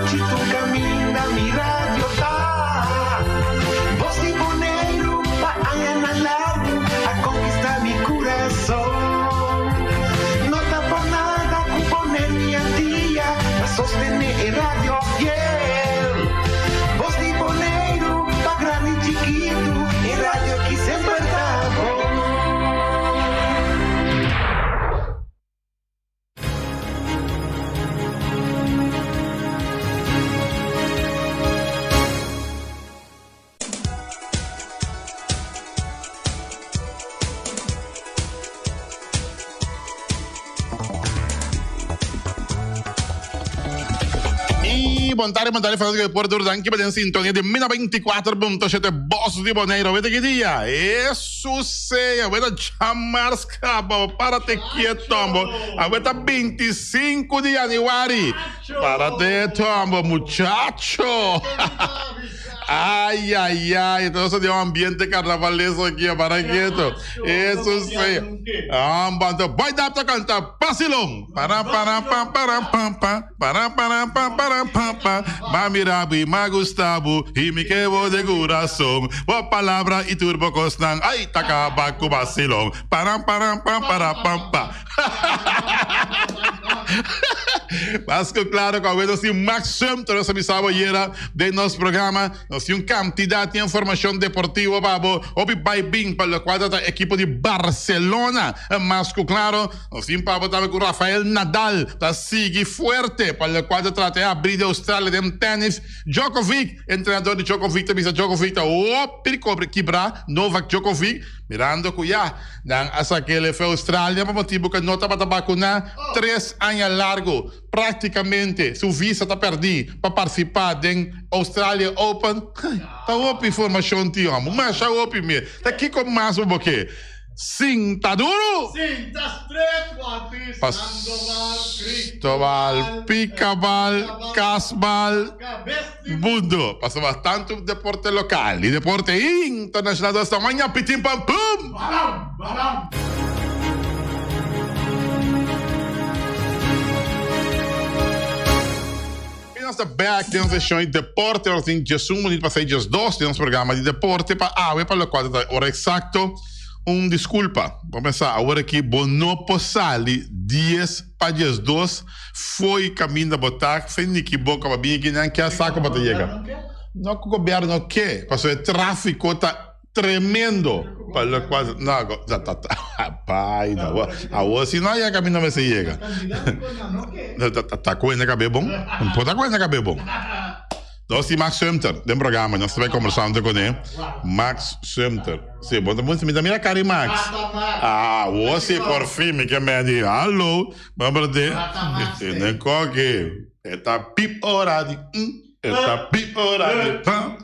Anochi tur kaminda mi radio ta. Bos di Boneiru pa añanan largu a konkistá mi kurason. No ta por nada ku Boneiru dia ta sostené e radio fiel. Bos di Boneiru pa grandi i chikitu, e radio ki semper ta bon. Y bon tarde, bon tarde, fanático de Puerto Danki pa den sintonía di Mina 24.7 Voz di Bonaire. Wete ki dia? Eso sea, wete chamars caba, párate quieto, ambo. Aweta 25 di januari. Párate, ambo, muchacho. Ay, ay, ay, entonces de un ambiente carnavalesco aquí, para quieto. Eso sí. Ah, bando, boy dapta canta, vacilón. Para para pam para pam pam, para para pam para pam pam. Ma mirabu y ma gustabu y mi quebo de corazón. Bo palabra y turbo cosnan, ay, takaba ku vacilón. Para para pam para pam pam. Mas ku klaro ku awe nos tin Max Sumter, nos a bisa bo ayera den nos programa. Nos tin un kantidat di informashon deportivo pa bo. Hopi bai bin pa lokual ta ta ekipo di Barcelona. Mas ku klaro nos tin pa bo tambe ku Rafael Nadal ta sigui fuerte pa lokual ta trata e abri di Australia den tennis. Djokovic, entrenador di Djokovic ta bisa Djokovic ta hopi kibra Novak Djokovic mirando ku ya Nan a sak'el efe Australia pa motibu ku e no tabata bakuná tres aña largu. Práktikamente su visa ta pèrdí pa partisipá den Australia Open. Ta hopi informashon tin hòmber, masha hopi mi. Ta kiko mas bo bo ke? Sinta duru! Sinta stret wati Sandoval, Cristobal, Picabal, Casbal. Mundo. Pasobra tantu deporte lokal i deporte internashonal nos ta maña pitin pam pum! Baram, baram. I nos ta bek den nos seshon di deporte. Nos tin diesun minuut pa sei diesdos den nos programa di deporte pa awe pa lokual ta ora eksakto. Un diskulpa, bo pensa awor aki bo no por sali dies pa 12 Fo'i kaminda bo ta fe niki boka pa bin aki nan ke sa ku bo ta yega. No ku gobièrnu ke, pasobra e tráfiko ta tremendo pa lokual no ta ta ta bai no awor si no yega kaminda mester yega. Ta ku hende kab'é bon? No por ta ku hende kab'é bon. Nos tin Max Sumter den programa, nos ta bai kombersando kuné. Max Sumter. Si, bo ta mi ta mira kara di Max. Ah, awor si por fin mi ke medi. Hallo. Nomber de Tene koki. E ta pip ora di mm. E ta pip ora di pa.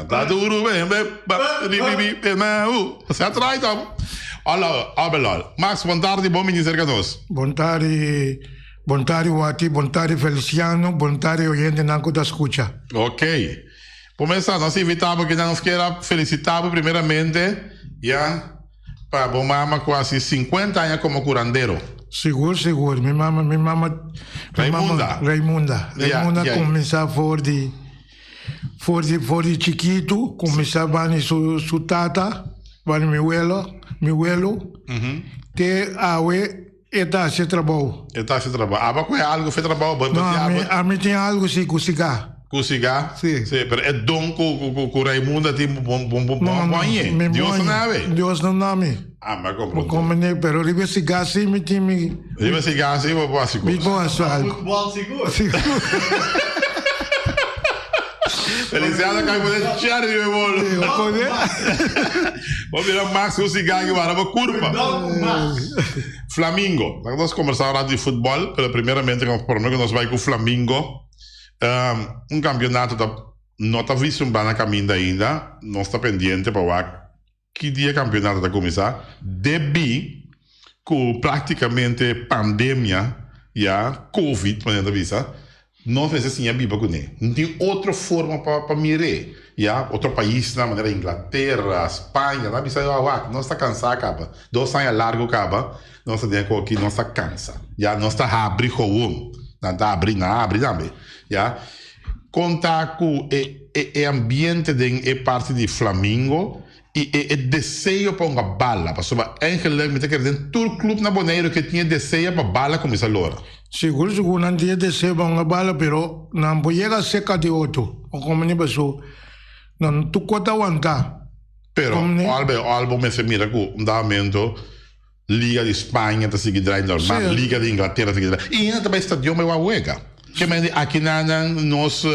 Ta duru be be ba di bi bi be na u. Se a trai tom. Hola, Abelol. Max, bon tardi, bon bini cerca nos. Bon tardi, bon tardi Wati, bon tardi Feliciano, bon tardi oyentenan ku ta skucha. Ok. Kumesa, nos invita bo kinan nos kier a felicita bo primeramente, ya. Pa bo mama ku hasi 50 aña komo kurandero. Sigur, sigur. Mi mama, mi mama, mi mama Raimunda. Raimunda. Ya, Raimunda ya. kuminsá for di, for di, for di chikitu, kuminsá bani su, su tata, bani mi welo, mi welo, te awe e ta hasi e trabou. E ta hasi trabou. Aba ku e algu fe trabou, bo No, bo ami, abo ami tin algu si ku sigá. ku sigá. Sí. Sí, pero e don ku ku ku ku Raimunda tin bo bo bo No, bo no, añe. mi Dios bo no añe. nabe. Dios no na mi. Ah, mi a Bo komprondé. komprendé, pero riba e sigá sí mi tin mi, Riba e sigá sí bo por hasi mi kos. por hasi algu. Futbòl sigur. Sigur. Feliciano kai pone cherry riba e bolo. Sí, bo pone. Bo mira Max ku sigá aki wara bo kurpa. Perdon ku Max. Flamingo. Laga nos kombersá un rato di futbòl, pero primeramente promé ku nos bai ku Flamingo, un kampionato ta no ta vislumbrá na kaminda ainda. Nos ta pendiente pa wak ki dia kampionato ta kuminsá, debí ku práktikamente pandemia, ya, covid manera ta bisa, nos mester siña biba kuné. No tin otro forma pa pa mir'é, ya. Otro paisnan manera Inglatera, Spaña, nan a bisa yo awak, nos ta kansá kaba. Dos aña largu kaba, nos ta den e koki, nos ta kansa, ya. Nos ta habri gowon. Nan ta habri, nan a habri tambe, ya. Kon ta ku e e e ambiente den e parti di Flamingo i e e deseo pa hunga bala? Pasobra eigenlijk mi ta kere den tur club na Boneiru ke tin e deseo pa bala kuminsá lora. Sigur sigur nan tin e deseo pa hunga bala pero nan por yega seka di otro. Bo komprende paso nan tur kos ta wantá. Pero al bay al bo mester mira ku un dado momento Liga di Spaña ta sigui draai normal, Sí. Liga di Inglaterra ta sigui draai. I hende ta bai stadion bai wak wega. Ke men di aki nan nan nos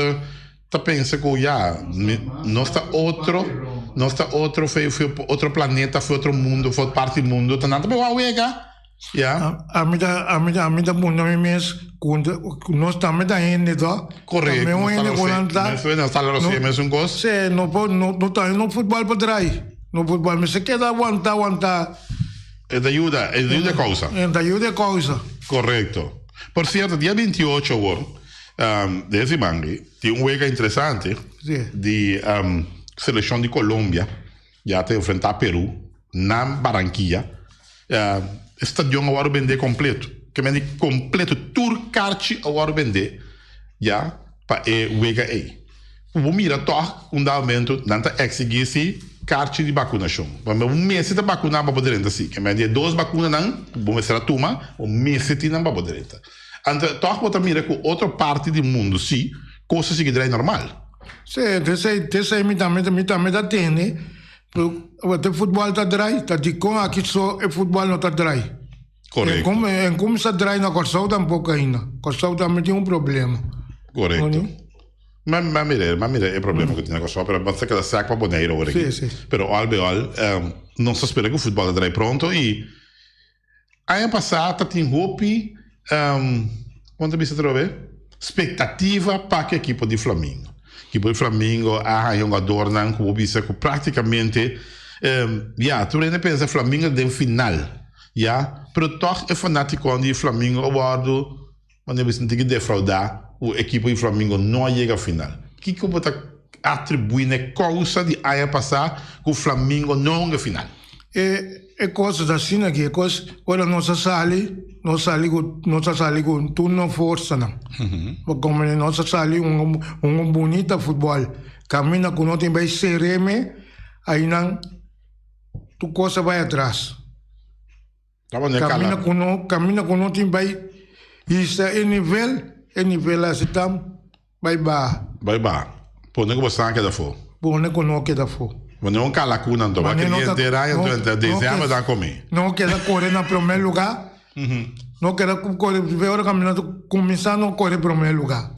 ta pensa ku ya, mi- nos ta otro, nos ta otro fe fe otro planeta, fe otro mundo, fe parti mundo, ta nan ta bai wak wega. Ya. A mi ta a mi ta a mi ta puntra mi mes ku nos tambe ta hende to. Korekto, Tambe un nos ta hende ku la nan ta. Mes nos ta la No- mes un kos. Sí, no por no no ta no futbal por draai. No futbal mester keda wanta wanta. E ta yuda, e ta yuda e kousa. E ta yuda e kousa. Korekto. Por sierto, dia 28 awor, den e siman aki, tin un wega interesante Sí. di selekshon di Colombia ya ta enfrentá Peru na Barranquilla. E stadion a wòrdu bendé kompleto. Ke men di kompleto, tur karchi a wòrdu bendé ya pa e wega ei. Ku bo mira tòg un dado momento nan ta eksigí si karchi di bakunashon. Pasobra bo mester ta bakuná pa bo drenta si. Ke men di e dos bakunanan ku bo mester a tuma, bo mester tin nan pa bo drenta. Anto tòg bo ta mira ku otro parti di mundu si kos ta sigui drai normal. Sí, t'esei, t'esei mi tambe, mi tambe ta tende. Pero e futbal ta drai, ta dikon aki so e futbal no ta drai. Korekto. En kumsa drai na Kòrsou tampoko ainda. Kòrsou tambe tin un problema. Korekto. Ma ma mira, ma mira e problema ku tin na Kòrsou, pero bo ta keda sèk pa Boneiru awor aki. Sí, sí. Pero al be al, nos ta spera ku futbal ta drai pronto i aña pasá ta tin hopi, kon ta bisa atrobe, spektativa pa ku ekipo di Flamingo. Ekipo di Flamingo a haña hungadornan ku bo bisa ku práktikamente, ya, tur hende pensa Flamingo ta den final, ya, pero tòg e fanátikonan di Flamingo a wòrdu. Wanneer bo sinti ki defraudá ku ekipo di Flamingo no a yega final, kiko bo ta atribuí na e kousa di aña pasá ku Flamingo no a hunga final? E e kos ta asina aki, e kos ora nos a sali, nos sali ku nos a sali ku tur nos forsanan. Bo komprende? Nos a sali hunga hunga bunita futbòl. Kaminda ku no tin bai sereme, ainan tur kos a bai atras. Camina cu no, camina cu no tin bay hisa e nivel, e nivel asi ta bay baha. Bay baha. Pone cu bo san keda afo. Pone cu no keda afo. Pone un calacu nan to. Ba kende henter aña anto henter december ta come. No keda core na primer lugar. No keda core, ora camina ta cuminsa no core primer lugar.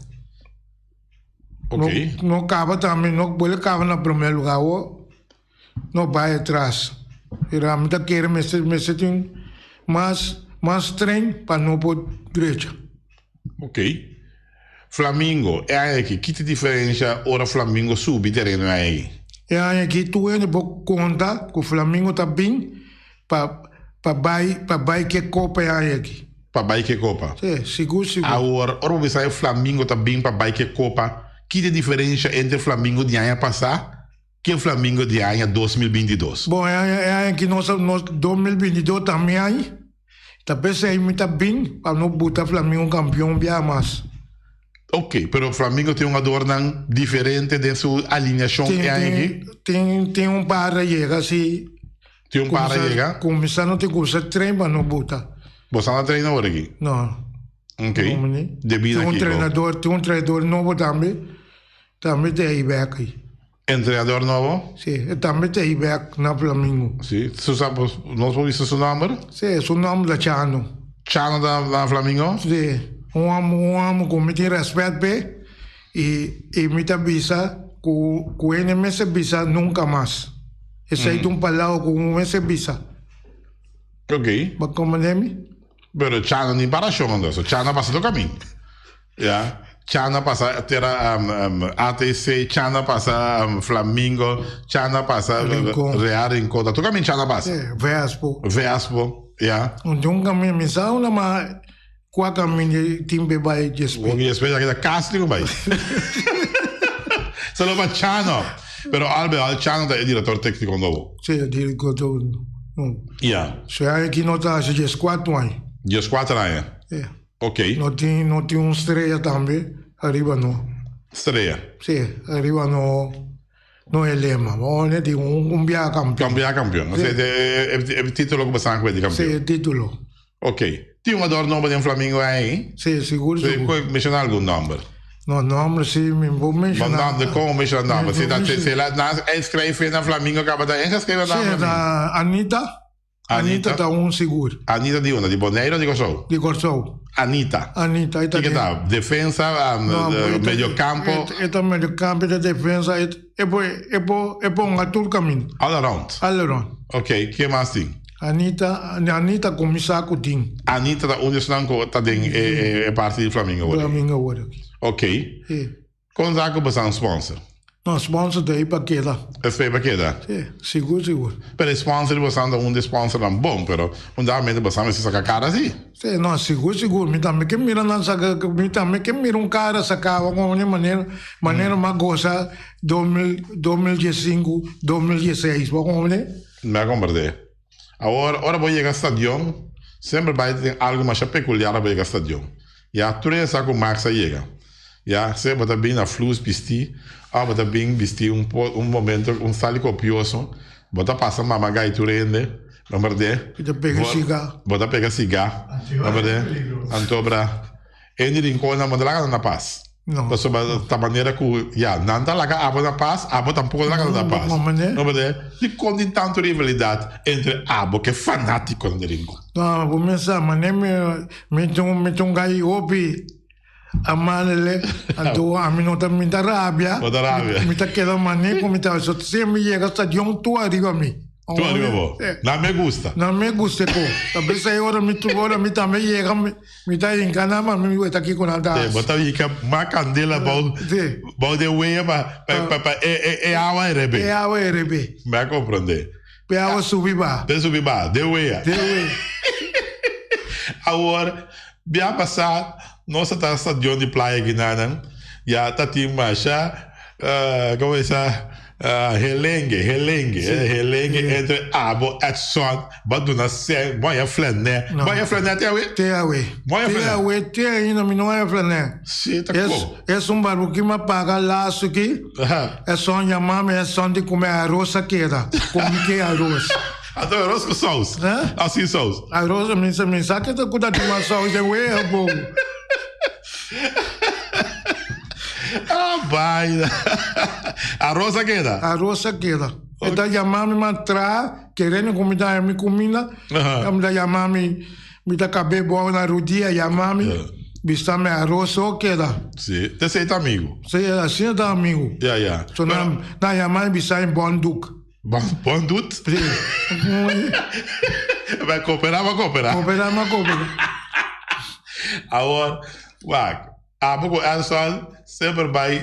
Ok. No caba tambe, no bolbe caba na primer lugar awo. No bai atras. Pero ami ta kere mester mester tin mas mas tren pa no por drecha. Ok. Flamingo, e aña aki, ki ta diferencia ora Flamingo subi tereno e aña aki? E aña aki tur hende por konta ku Flamingo ta bin pa pa bai pa bai ke kopa e aña aki. Pa bai ke kopa? Si, sigur sigur. Awor, ora bo bisa e Flamingo ta bin pa bai ke kopa, ki ta diferencia entre Flamingo di aña pasa Ke Flamingo di aña 2022? Bon, e aña e aña aki nos nos 2022 ta mi aña. Ta p'esei mi ta bin pa no buta Flamingo kampion bia mas. Ok, pero Flamingo tin hungadornan diferente den su alineashon Tin e aña tin aki? tin tin un par a yega si. Tin un par a yega? Kuminsá no tin kuminsá train pa no buta. Bo sa na train awor aki? No. Ok, debí na Tin un kiko? trenador tin un traidor nobo tambe. Tambe ta ei bek ei. Entrenador nobo? Si, e tambe ta ei bek na Flamingo. Si, su sa nos por bisa su nomber? Si, su nomber ta Chano. Chano ta na Flamingo? Si, un homo un homo ku mi tin rèspèt p'e i i mi ta bisa ku ku hende mester bisa nunka mas. Esei ta un palabra ku un mester bisa. Ok. Bo komprendé mi? Pero Chano ni parashon anto, Chano a pasa tur kaminda. Ya, Chana pasa tera ATC, Chana pasa Flamingo, Chana pasa Rincon. Real Rincon, ta tur kamin Chana pasa. Sí, Vespo. Vespo, ya. Un di un kamin, mi sa una ma kua kamin di tin pe bai Djespé. Bo Djespé ya keda kas tin ku bai. Solo pa Chano. Pero al bij al Chano ta e director técnico nobo. Sí, e director nobo. Ya. So aki no ta hasi 14 aña. 14 aña. Sí. Ok. No tin, no tin un strella tambe ariba no. Strea. Si, ariba no no e lema. Bo di un un biaha kampion. Un biaha kampion. Si. E e titulo ku bo san ku e di kampion. Si, e titulo. Ok. Tin un jugador nobo den Flamingo ei? Si, sigur sigur. Menshoná algun nòmber. No, nòmber si mi por menshoná. Bo nòmber, kon bo menshoná nòmber? Si ta si el a inskrijf na Flamingo kaba ta ingeschreven na Flamingo? Si, ta Anita. Anita ta un sigur. Anita di unda? Di Boneiru o di Kòrsou? Di Kòrsou. Anita. Anita, e ta Kiko ta? Defensa, mediocampo? E ta mediocampo, e ta defensa, e por e por e por hunga tur kaminda. All around. All around. Ok, ken mas tin? Anita, Anita kuminsá ku tin. Anita ta un di esnan ku ta den e parti di Flamingo awor aki. Flamingo awor aki. Ok. Si. Kon sa ku boso a un sponsor? No, sponsor ta ei pa keda. Es ei pa keda? Si, sigur sigur. Pero e sponsor di boso ta un di e sponsornan bon, pero un dado momento boso mester saka kara si. Si, no, sigur sigur. Mi tambe ke mira nan saka, mi tambe ke mira un kara saka awa ku manera, manera m'a gosa 2000, 2015, 2016, bo a komprende? Mi a komprende. Awor, ora bo yega stadion, semper bai tin algu masha pekuliar ora bo yega stadion. Ya tur hende sa ku Max a yega. Ya sea bo ta bin na flus bistí òf bo ta bin bistí un un momento un sali kopioso, bo ta pasa mama gai tur hende, no berdé? Bo ta pega sigá. Bo ta pega sigá, no berdé? Anto bra, hende Rinconnan bo no ta laga nan na pas. No. Pasobra ta manera ku ya nan ta laga abo na pas, abo tampoko ta laga nan na pas. No, meneer. No meneer, dikon tin tantu rivalidat entre abo ku e fanatikonan di Rincon? No, bo mester sa, manera mi mi tin mi tin un gai hopi amanele, anto ami no ta mi ta rabia. Bo ta rabia. Mi ta keda manera ku mi ta, so siempre mi yega stadion tur ariba mi. Tu ariba bo. Nan me gusta. Nan me gusta e ko. Ta bisa e ora mi tu ora mi tambe yega mi ta hinka nan ma mi weta kiko nan ta hasi. Bo ta hinka mas kandela bou bou den wea pa pa pa e e awa e rebe. E awa e rebe. Mi a komprende. Pa e awa subi baha. Pa e subi baha den wea. Den wea. Awor bia pasa nos a ta stadion di Playa Guinanan ya ta tin masha komo bisa Helengue, helengue, helengue entre abo Edson, bo duna sen, bo haya flanè. Bo haya flanè te awe? Te awe. Bo haya flanè? Te awe, te ainda mi no haya flanè. Si, ta kon. Es un barbuki mi a paga laatste ki, Edson yama mi, Edson di ku mi aros a keda, ku mi ke aros. Anto aros ku sous? Of sin sous? Aros, mi sa ke ta ku ta tin mas sous den wea bo. Ah, vaina. Arroz a keda? Arroz a keda. E ta yama mi man tra, kerendo ku mi ta haña mi kuminda. Mi ta yama mi, mi ta kab'é bou na rudia, yama mi, bisa mi arroz so keda. Si, te esei ta amigu. Si, asina ta amigu. Ya, ya. So nan yama mi bisa mi bon duk. Bon dut? Si. Bai koperá, bo koperá. Koperá, mi a koperá. Awor, wak, abo ku Elson semper bai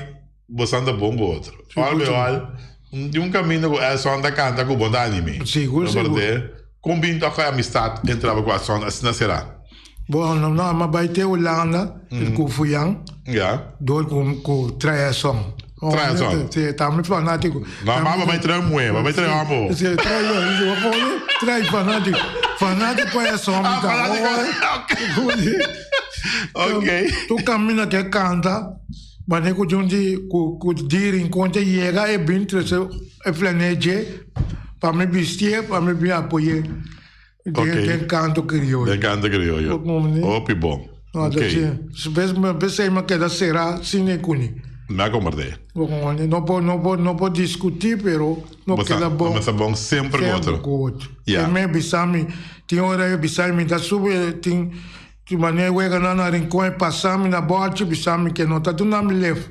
bosan ta bon ku otro. Al be al, di un kaminda ku Elson ta kanta ku bo ta anim'é. Sigur, sigur. Kon bin tok e amistat entre abo ku Elson asina será? Bon, no, no, mi a bai te Hulanda ku Fuyan. Ja. Door ku ku trae Elson. Trae Elson. Si, ta mi fanátiko. No, ma bo bai trae muhé, bo bai trae hòmber. Si, trae, trae fanátiko. Fanátiko Elson mi ta. Ah, fanátiko, ok. Ok. Tu kaminda ke kanta, wanneer ku djun di ku ku di Rincon te yega e bin trese e flan'é dje pa mi bistié, pa mi bin apoy'é. Ok. Den kanto krioyo. Den kanto krioyo. Hopi bon. No, Ok. si bes besei mi a keda será sin e kuni. Mi a komprendé. No por no por no por diskutí pero no keda bon. Bo sa bon semper ku otro. Semper ku otro. Ya. E me bisa mi tin ora e bisa mi ta subi tin manera weganan na Rincon e pasa mi na bòrchi bisa mi ke no ta duna mi lef.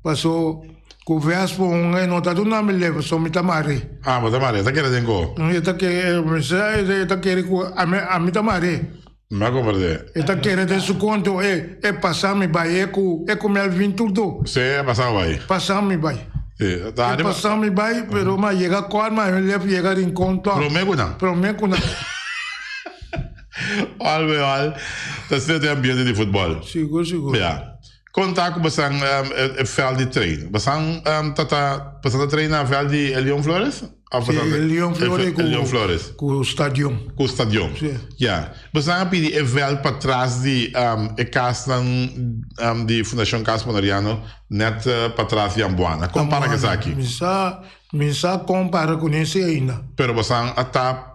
Paso ku Vespo un e no ta duna mi lef paso mi ta mar'é. Ah, bo ta mar'é. Ta kere den ko? E ta kere, mi sa e ta kere ku ami ami ta mar'é. Mi a komprendé. E ta kere den su konto e e pasa mi bai e ku e ku Melvin tur do. Sí, e pasa bo bai. Pasa mi bai. Sí, ta E pasa mi bai pero mi a yega kòrt mi a lef yega Rincon tòg. Promé ku nan. Promé ku nan. Al bij al, ta asina den ambiente di futbòl. Sigur, sigur. Ya. Kon ta ku bosan e vèlt di train? Bosan ta ta bosan ta train na vèlt di Leon Flores? Of Sí, bosan ta Leon Flores ku Leon Flores. ku stadion. Ku stadion. Sí. Ya. Bosan a pidi e vèlt patras di e kasnan di Fundashon Kas Boneriano nèt patras di Ambuana. Kon para ku esaki? Mi sa mi sa kon para ku esei ainda. Pero bosan a ta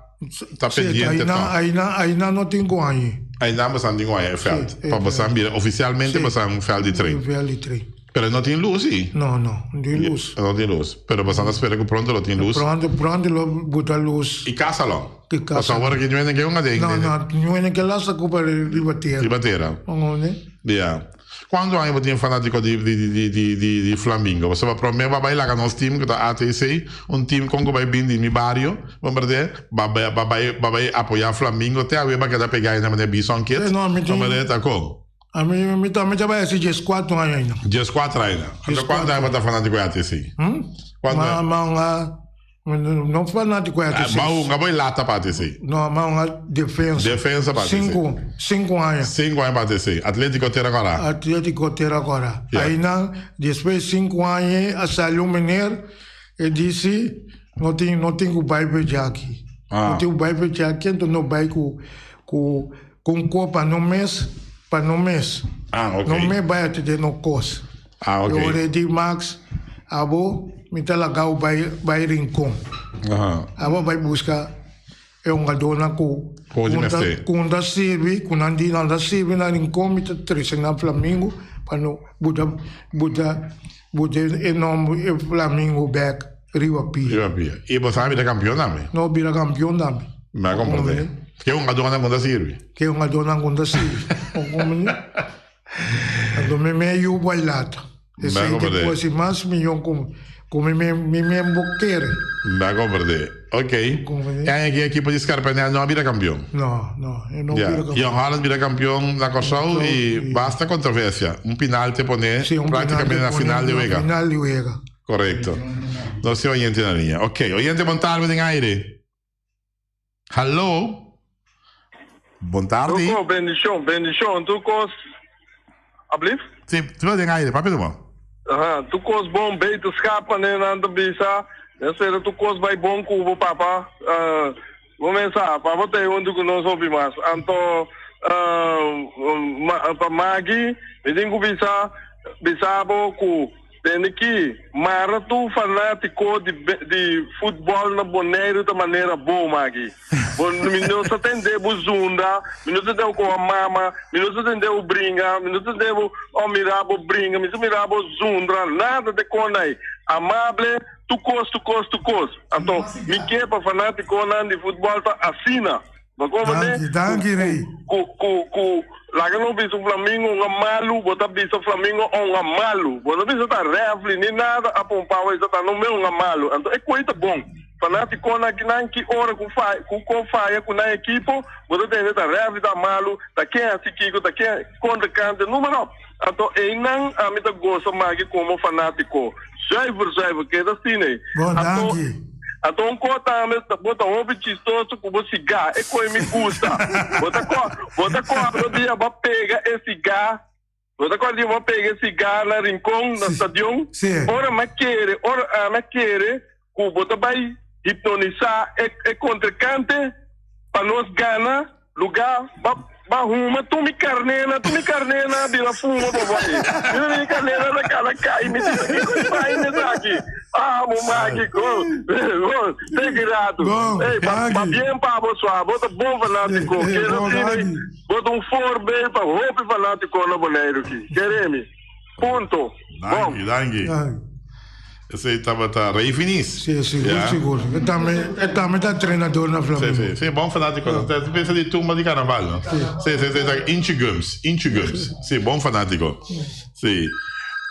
ta Sí, pendiente aina, tòg. aina, aina no tin ku haña. Aina bosan tin ku haña e vèlt. Sí, e Pa bosan vèlt. bira ofisialmente Sí. bosan vèlt di trein. Vèlt di trein. Pero no tin lus sí. No, no, no tin lus. No tin lus. Pero bosan ta spera ku pronto lo tin lus. Pronto, pronto lo buta lus. I kasa lo. I kasa. Pasobra awor aki ñuenen ke un aden. No, no, ñuenen ke lasta ku pa riba tera. Riba tera. Ngone. Ya. Cuanto aña bo tin fanatico di di di di di Flamingo? Pasobra prome bo a bay laga nos team cu ta ATC, un team con cu bay bin di mi bario, bo berde, ba bay ba bay ba bay apoya Flamingo te awe ba keda pega aina manera Bison Kid, Sí, no, ami bo tin berde ta con? ami mi ta mi ta bay haci diescuatro aña aina. Diescuatro aña. Anto cuanto aña bo ta fanatico di ATC? Hm? Cuanto Ma aña? ma un a No fanatico e ATC. Ma hunga bo e lata pa ATC. No, ma hunga defensa. Defensa pa ATC. Cinco, cinco aña. Cinco aña pa ATC. Atletico Tera Cora. Atletico Tera Cora. Yeah. Ainan, despues cinco aña a sali un meneer e dici no tin no tin cu bay pa djaki. Ah. No tin cu bay pa djaki enton no bay cu cu cu un copa no mes pa no mes. Ah, ok. No mes bay atende no cos. Ah, ok. E ora e di Max, abo mi ta laga bo bai bai Rincon. Aha. Abo bai buska e hungadónan ku Ku di ku ta mester. ku ta sirbi, ku nan di nan ta sirbi na Rincon, mi ta trese nan Flamingo pa no buta buta buta e nòmber e Flamingo bèk riba pia. Riba pia. I bo sa bira kampion tambe? No bira kampion tambe. Mi a komprendé. Ke hungadónan ku ta sirbi? Ke hungadónan ku ta sirbi. Bo komprendé? Anto mi me yu bailata. Esei te kosi mas miyon ku ku mi me mi me bo kere. Mi a komprende. Ok. E aña aki ekipo di Scarpanel no a bira kampion. No, no, e no bira kampion. Jong Holland bira kampion na Kòrsou i basta kontroversia. Un pinal te pone praktikamente na final di wega. Final di wega. Korekto. Nos tin oyente na liña. Ok, oyente bon tarde den aire. Hallo. Bon tardi. Loco, bendicion, bendicion. Tur cos, ablief? Sí, tur den aire, papia tuma. Aha, tur cos bon, beterschap, manera nan ta bisa. Mi a spera tur cos bai bon cu bo papa. Uh, bo men sa, papa ta e huntu cu nos hopi mas. Anto, uh, ma, pa Maggie, mi tin cu bisa, bisa bo cu Tende ki, mara tur fanátiko di di futbòl na Boneiru ta manera bo, Maki. Bo, mi no sa tende bo zunda, mi no sa tende bo koha mama, mi no sa tende bo bringa, mi no sa tende bo oh mira bo bringa, mi sa mira bo zundra, nada te kon ei. Amable, tur kos, tur kos, tur kos. Anto, mi ke pa fanátikonan di futbòl ta asina. Bo comprende? Danki, danki Rey. Ku, ku, ku, laga no bisa Flamingo un a malu, bo ta bisa Flamingo un a malu. Bo no bisa ta refli ni nada a pompa bo ta no me un a malu. Anto e koe ta bon. Fanatikonan akinan ki ora ku faya, ku ko faya ku nan ekipo, bo ta tende ta refli ta malu, ta ken hasi kiko, ta ken kontra kante, numa no. Anto einan ami ta gosa maki komo fanatiko. Zuiver, zuiver, keda asina ei. Bon, Anto, danki. anto un ko tambe ta bo ta hopi chistoso ku bo sigá. E koe mi gusta. Bo ta ko, bo ta kòrda dia bo a pega e sigá, bo ta kòrda dia bo a pega e sigá na Rincon, na Sí, stadion? sí. Ora mi a kere, ora ami a kere ku bo ta bai hipnonisá e, e kontrinkante pa nos gana. Luga ba ba huma tur mi carnena tur mi carnena a bira fuma pa bai mira mi carnena ta cana cay mi di kiko e vaina esaki ah bo maki go go take rato Bon, ey pa danki. pabien pa bo swa bo ta bon fanatico Eh, eh, keda bon, asina danki. bo ta un voorbeeld pa hopi fanatico na Boneiru ki kere mi punto bon. Danki, danki. Danki. Esei tabata Rey Finis. Sí, sigur, Ja. sigur. E tambe, e tambe ta entrenador na Sí, Flamengo. sí, sí, bon fanátiko. Ta pensa di tumba di karnaval, no? Sí, sí, sí, ta Inchi Gums, Inchi Gums. Sí, bon fanátiko. Sí.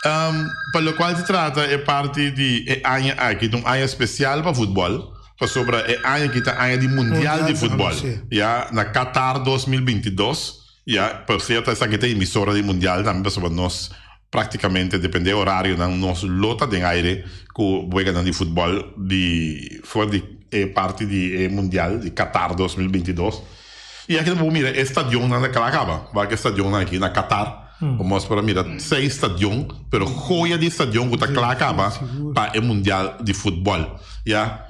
Um, pa lokual ta trata e parti di e aña aki, ta un aña spesial pa futbòl, pasobra e aña aki ta aña di mundial di Mundial, futbòl. sí. Ya, na Qatar 2022. Ya, por sierto esaki ta emisora di mundial tambe pasobra nos Práktikamente dependé orarionan nos lo ta den aire ku weganan di futbòl di for di e parti di e mundial di Qatar 2022. I aki ta por mira e stadionnan ta kla kaba. Wak e stadionnan aki na Qatar. Nos por a mira seis stadion, pero joya di stadion ku ta kla kaba pa e mundial di futbòl. Ya.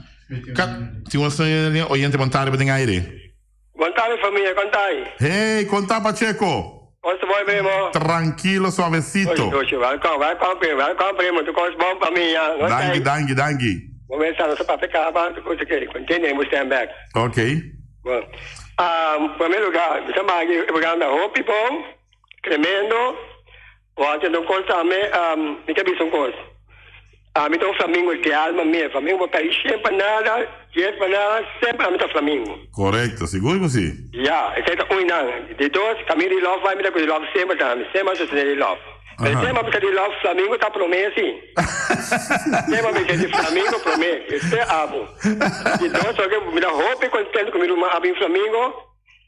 Tin un oyente bon tarde den aire. Bon tarde familia, kon ta ai? Hey, kon ta Pacheco? Kon ta bon primo? Trankilo, suavecito. Oshi, oshi, welkom, welkom primo, welkom primo, tur kos bon familia. No Danki, danki, danki. Bo mester nos a papia kaba, tur kos oké, kontende bo stand back. Oké. Bon, prome lugar, mi ta maki e programa ta hopi bon. Tremendo. Wou tende un kos tambe, mi ta bisa un kos. Ami ta un flamingo di alma mia. Flamingo bo pèrdè shen pa nada, dies pa nada, semper ami ta flamingo. Korekto, sigur ku si. Ya, esei ta un i nan. Di dos, kaminda di lòf bai mi ta ku di lòf semper tambe. Semper a sostené di lòf. Pero semper a bisa di lòf, flamingo ta promé si. Semper a bisa di flamingo promé, esei abo. Di dos, mi ta hopi kontento ku mi ruman a bin flamingo.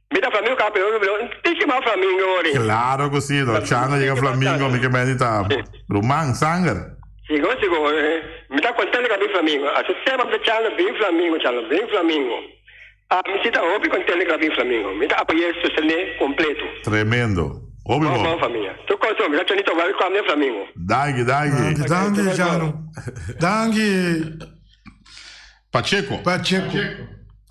Mi ta flamingo ka pero mi no tiki mas flamingo ori. Claro cu si, do Chano yega flamingo mi ke meni ta ruman, sanger. Sigur sigur, mi ta contento ka bin flamingo. Asi semper mi ta Chano bin flamingo, Chano bin flamingo. Ami si ta hopi contento ka bin flamingo. Mi ta apoye sostene completo. Tremendo. Hopi bon. Bon famia. Tur cos mi ta Chanito welcome den flamingo. Danki, danki. Danki, danki Chano. Danki. Pacheco. Pacheco.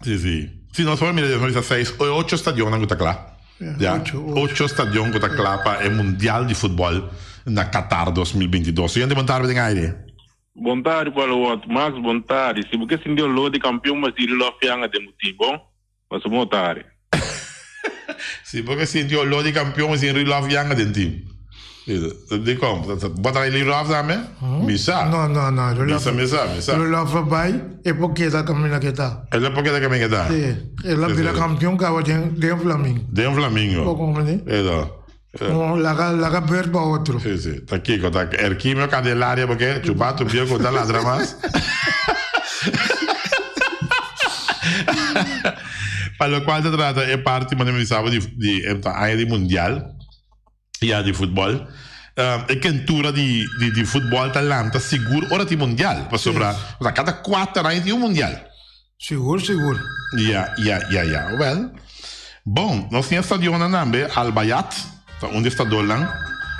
Si, si. Si, nos por mira nos bisa seis o ocho stadionnan ku ta kla. Ya, ocho stadion ku ta kla pa e Mundial di Futbòl na Qatar 2022. Siguiente bon tarde den aire. Bon tardi Palo Wot, Max bon tardi, si bo ke sinti olor di kampion mas diri lo fianga den bo team bon, paso bon tardi. Si bo ke sinti olor di kampion mas diri lo fianga den team. Dikon? Bo ta trae Love tambe? Mi sa. No, no, no. Mi sa, mi sa, mi sa. Love a bai, e por keda kaminda ke ta. E por keda kaminda ke ta? Si. El a bira kampion kaba den den Flamingo. Den Flamingo. Bo komprende? Edo. No, laga, laga beurt pa otro. Si, si. Ta kiko? Ta Erquimio Candelaria bo ke? Chupa tu bio ku ta ladra mas. Pa lokual ta trata e parti manera mi bisa bo di di e ta aña di mundial. Ya di futbol. E kentura di di futbol ta lanta sigur ora tin mundial. Pasobra ora kada kuater aña tin un mundial. Sigur sigur. Ya ya ya ya. Wel, bon, nos tin e stadionnan tambe, Al Bayat ta un di e stadionnan.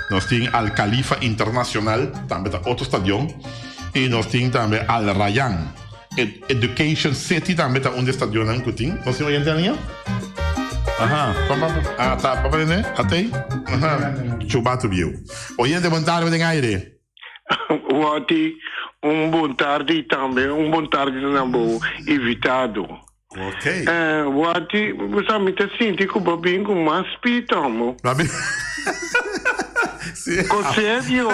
Nos tin Al Khalifa Internacional, tambe ta otro stadion. I nos tin tambe Al Rayyan. Education City tambe ta un di e stadionnan ku tin. Nos tin oyente aña? Aha, pa pa ah ta pa pa nene? Atei? Aha, Chubato bieu. Oyente bon tarde den aire. Wati, un bon tardi tambe, un bon tardi na bo invitado. Ok. Eh, Wati, bo sa mi ta sinti ku bo bin ku mas pita, mo. Ba bin. Sí. Ko serio.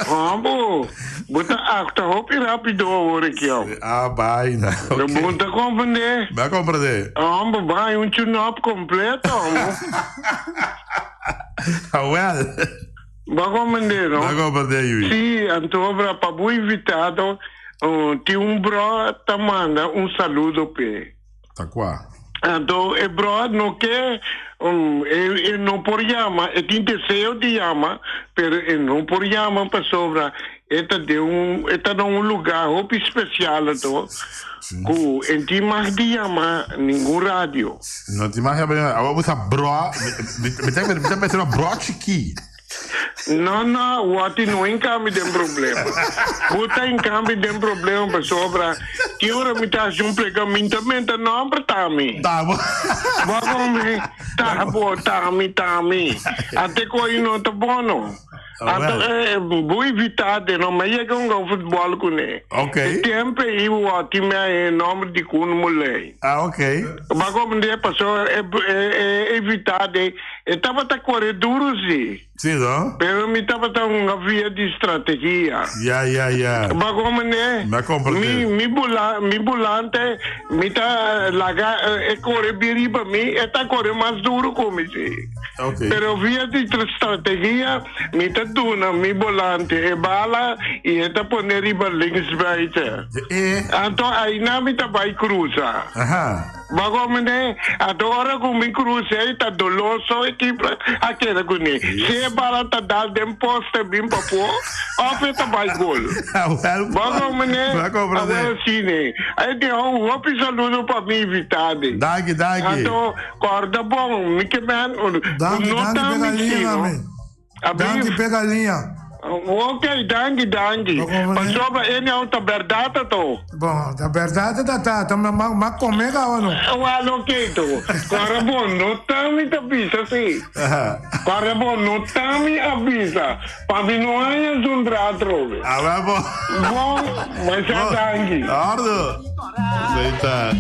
Hombo, bo ta acta hopi rapido awor aki au. Ah, vaina. Ok. Bo ta comprende? Bo a comprende. Hombo, bai un tune-up completo, hombo. Ah, wel. Bo a comprende, no? Bo a comprende, Yui. Sí, anto obra pa bo invitado, tin un bro ta manda un saludo p'e. Ta kua? Anto e bro no ke, e no por yama, e tin deseo di yama, pero e no por yama pasobra e ta den un, e ta na un lugar hopi special anto ku e tin mag di yama ningun radio. No tin mag yama, awor bo sa bro, mi ta mi ta pensa bro chikí. No, no, Watty no hinca mi den problema. Bo ta hinca mi den problema pasobra ki ora mi ta haci un plega mi ta menta nomber ta mi. Ta bo. Bo a come ta bo, ta mi, ta mi. Ate cu ayi no ta bono. Anto eh, bo evita de no me yega hunga futbol cune. Ok. E tempo ei Watty mi a e nomber di Koen Moulijn. Ah, ok. Bo a comprende pasobra e, e, e evita de E tabata kore duru si. Si no? Pero mi tabata hunga via di strategia. Ya, ya, ya. Bo a komprende? Mi a komprende. Mi, mi bula, mi bulante, mi ta laga e kore bin riba mi, e ta kore mas duru ku mi si. Ok. Pero via di strategia, mi ta duna mi bolante e bala i e ta pone riba linksbuiten. E. Anto aina mi ta bai krusa. Aha. Bago mene, anto ora ku mi krus'é i ta doloso e kipra a keda kuné. Si e bala ta dal den poste bin pafó, òf e ta bai gol. Bago mene, awel asina. Ai tin hou hopi saludo pa mi invitade. Danki, danki. Anto, kòrda bon, mi ke men, ku Danki, no danki ta p'e mi galiña sino. tambe. Danki p'e galiña. Ok, danki, danki. Pasobra e no ta berdad ato. Bon, ta berdad ta ta, ta ma come caba no. Wel ok to. Cora bon, no ta mi ta bisa si. Cora bon, no ta mi a bisa. Pa mi no haña zundra atrobe. Ah, wel bon. Bon, masha danki. Ordo. Esey ta.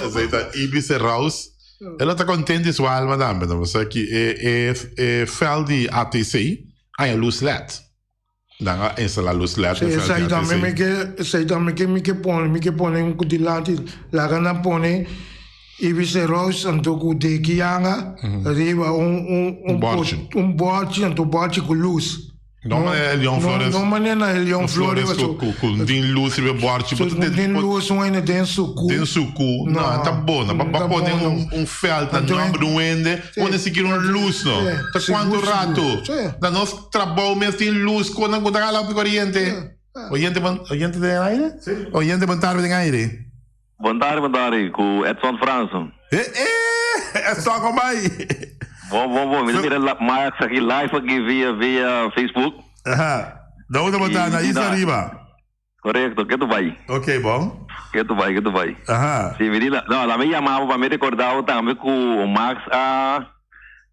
Esey ta Ibis Rouse. El a ta kontent di su alma tambe, no? Pasobra ki e e e veld di ATC haña lus led. Nan a instalá lus led Sí, den veld di esei tambe ATC. mi ke, esei tambe ke mi ke pone, mi ke pone un ku dilanti, laga nan pone Ibis Roos anto ku deki yanga riba un un Un un bòrchi. un bòrchi anto bòrchi ku lus. No manera e Leon Flores. No manera na e Leon Flores. Flores ku ku tin lus riba e bòrchi. Ku tin lus un hende den suku. Den suku. No, ta bon. No, pa pone un vèlt na nòmber di un hende, pone sikier un lus no. Ta kuantu ratu. Na nos trabou mes tin lus kon nan ku ta hala hopi koriente. Oyente bon, oyente den aire? Oyente bon tarde den aire. Bon tarde, bon tarde, ku Edson Fransen. Eh eh! Edson kon bai? Bon, bon, bon. Mi ta mira Max aki live aki via via Facebook. Aha. Dónde bo ta? Na Isla Riba? Korekto, ke tu bai? Ok, bon. Ke tu bai, ke tu bai. Aha. Si, mi di la, no, la mi yama bo pa mi rekorda bo tambe ku Max a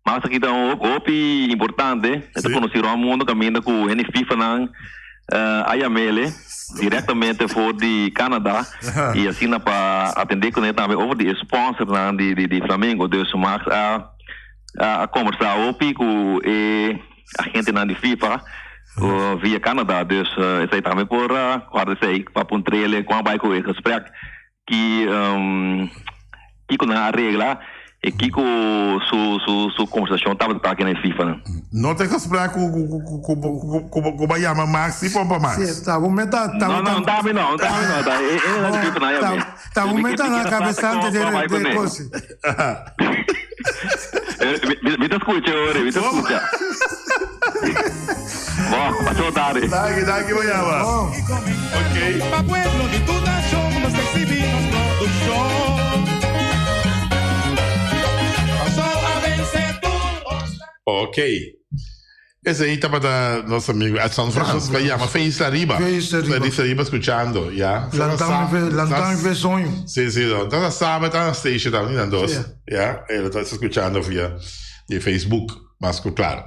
Max aki ta un hopi importante. E ta konosí rònt mundu kaminda ku hende FIFA-nan a yam'ele direktamente for di Canada i asina pa atendé kuné tambe over di e sponsornan di Flamengo. Dus Max a a kombersá hopi ku e agentenan di FIFA via Canada. Dus esei tambe por guarda esei pa puntr'ele kon a bai ku e gesprek. Ki kiko nan a regla i kiko su su su conversacion tabata ta aki na e FIFA nan? No ta gesprek ku ku ku ku ku bo a yama Max si pompa Max. Si, ta bo meta ta No no ta mi no ta mi no ta e e nan di FIFA nan yam'é. Ta bo meta na cabesante de de kosi. Mi ta scucha ori mi ta scucha. Bo, paso tardi. Danki, danki bo yama. Ok. Pa pueblo di tur nashon nos ta exhibi nos produccion. Kòrsou a vense tur obstáculo. Ok. Esei tabata nos amigo Edson Frans pa yama fe Isla Riba. Fe Isla Riba. Fe Isla Riba escuchando, ya. Lantami lantami fe soño. Si, si. Ta sabe ta na station ta ni nan dos. Ya, el ta escuchando via di Facebook, mas cu claro.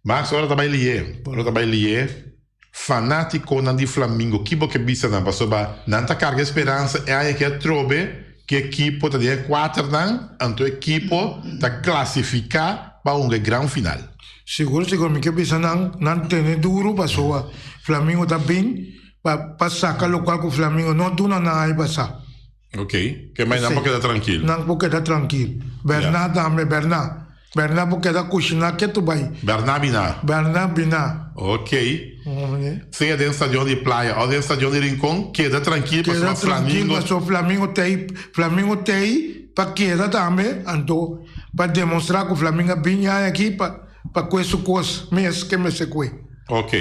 Max ora ta bay lié, ora ta bay lié fanaticonan di Flamingo ki bo ke bisa nan pasobra nan ta carga e speransa e aña ki atrobe ki ekipo ta den e cuaternan anto ekipo ta clasifica pa hunga e gran final. Sigur sigur mi ke bisa nan nan tene duro pasobra Flamingo ta bin pa pa saca locual cu Flamingo no duna nan aña pasa. Ok, ke mai nan por keda trankil. Nan por keda trankil. Berna tambe, Berna. Berna por keda kushiná ketu bai. Berna biná. Berna biná. Ok. Sea den stadion di Playa o den stadion di Rincon, keda trankil pasobra Keda trankil Flamingo. pasobra Flamingo t'ei, Flamingo t'ei pa keda tambe, anto pa demostrá ku Flamingo a bin ña aki pa pa kue su kos mes ke mester kue. Ok.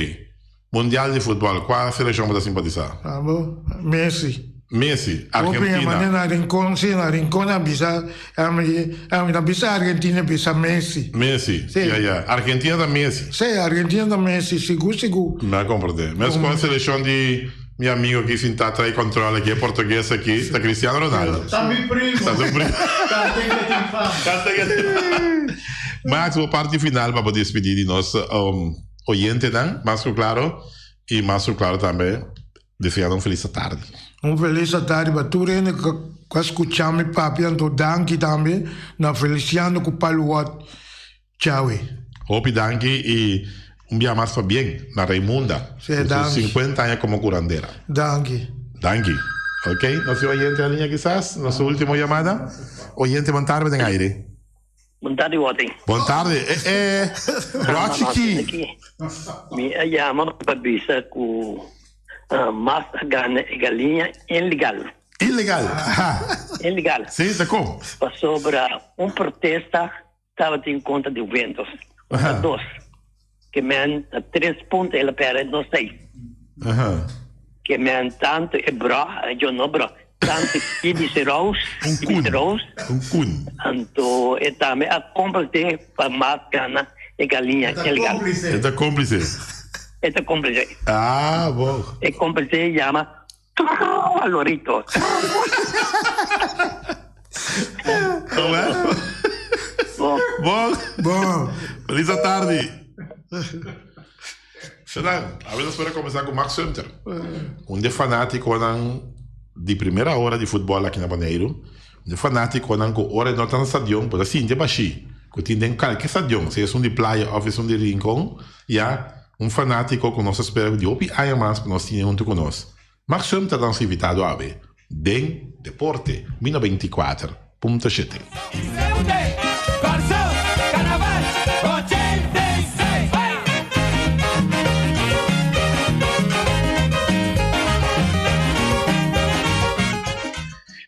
Mundial di futbol, kua selekshon bo ta simpatisá? Abo, Messi. Messi, Hopi Argentina. mane na Rincon, si, na Rincon a bisa, ami, ami ta bisa Argentina bisa Messi. Messi, Si. ya, ya. Argentina ta Messi. Si, Argentina ta Messi, sigur, sigur. Mi a komprendé. Meskos selekshon di mi amigo aki sintá trae control aki, e portugues aki, ta Cristiano Ronaldo. Ta mi primo. Ta su primo. Cante que tin fama. Cante que tin fama. Max, bo parti final pa bo despedí di nos Oyentenan, mas ku klaro i mas ku klaro tambe deseando un felis atardi. Un felis atardi pa tur hende ku a skucha mi papia anto danki tambe na Feliciano ku Paluot Chawe. Hopi danki i un bia mas pabien na Raymunda Sí, ku su danki. 50 aña komo kurandera. Danki. Danki. Ok, nos tin oyente na liña kisas, nos ultimo yamada. Oyente bon tarde den aire. Bon tardi Watty. Bon tardi. Eh eh. Rochi ki. Mi a yama pa bisa ku Mas a gana e galiña ilegal. Ilegal. Aha. Ilegal. Si, ta kon? Pasobra un protesta tabatin kontra di Juventus. Ora dos. Ke men ta tres punto el a perde no seis. Aha. Ke men tanto e bro, yo no bro. Tante Ibis Roos. Un Ibis kun. Roos. Un kun. Anto e tambe a cómplice pa Max gana e galiña ilegal. E ta cómplice. E ta cómplice. Ah, bon. E cómplice yama Lorito. Bon. Bon. Bon. Feliz tardi. Shenan, awe nos por a comenzá ku Max Sumter. Un de fanátikonan di primera hora di futbòl aki na Boneiru. Un de fanátikonan ku ora e no ta na stadion bo ta sinti e bashí ku tin den kalke stadion, sea esun di Playa òf esun di Rincon, ya un fanátiko ku nos ta spera ku di hopi aña mas pa nos tine huntu ku nos. Max Sumter ta nos invitado awe den Deporte mi 94.7.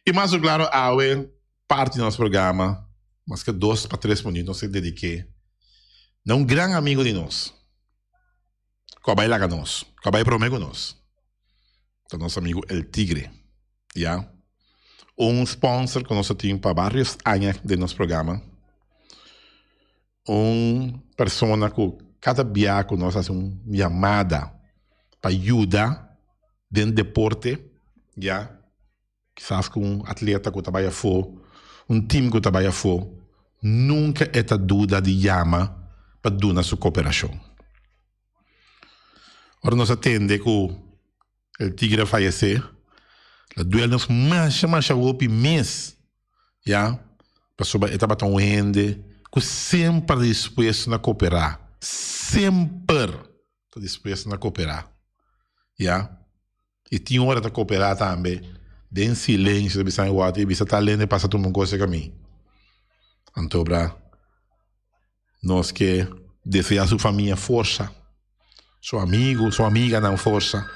I mas ku klaro awe parti di nos programa, maske dos pa tres minuut nos ta dedik'é na un gran amigo di nos ku a bai laga nos, ku a bai promé ku nos. Ta nos amigo El Tigre, ya. Un sponsor ku nos a tin pa varios aña den nos programa. Un persona ku kada bia ku nos hasi un yamada pa yuda den deporte, ya. Kisas ku un atleta ku ta bai afó, un tim ku ta bai afó, nunka e ta duda di yama pa duna su koperashon. Ora nos a tende ku El Tigre a fayesé, la duel nos masha masha hopi mes, ya, pasobra e tabata un hende ku semper dispuesto na koperá, semper ta dispuesto na koperá, ya. I tin ora ta koperá tambe den silensio ta bisa mi wòrdu i bisa tal hende pasa tuma un kos serka mi. Anto bra nos ke deseá su famia forsa, su amigu, su amiganan forsa,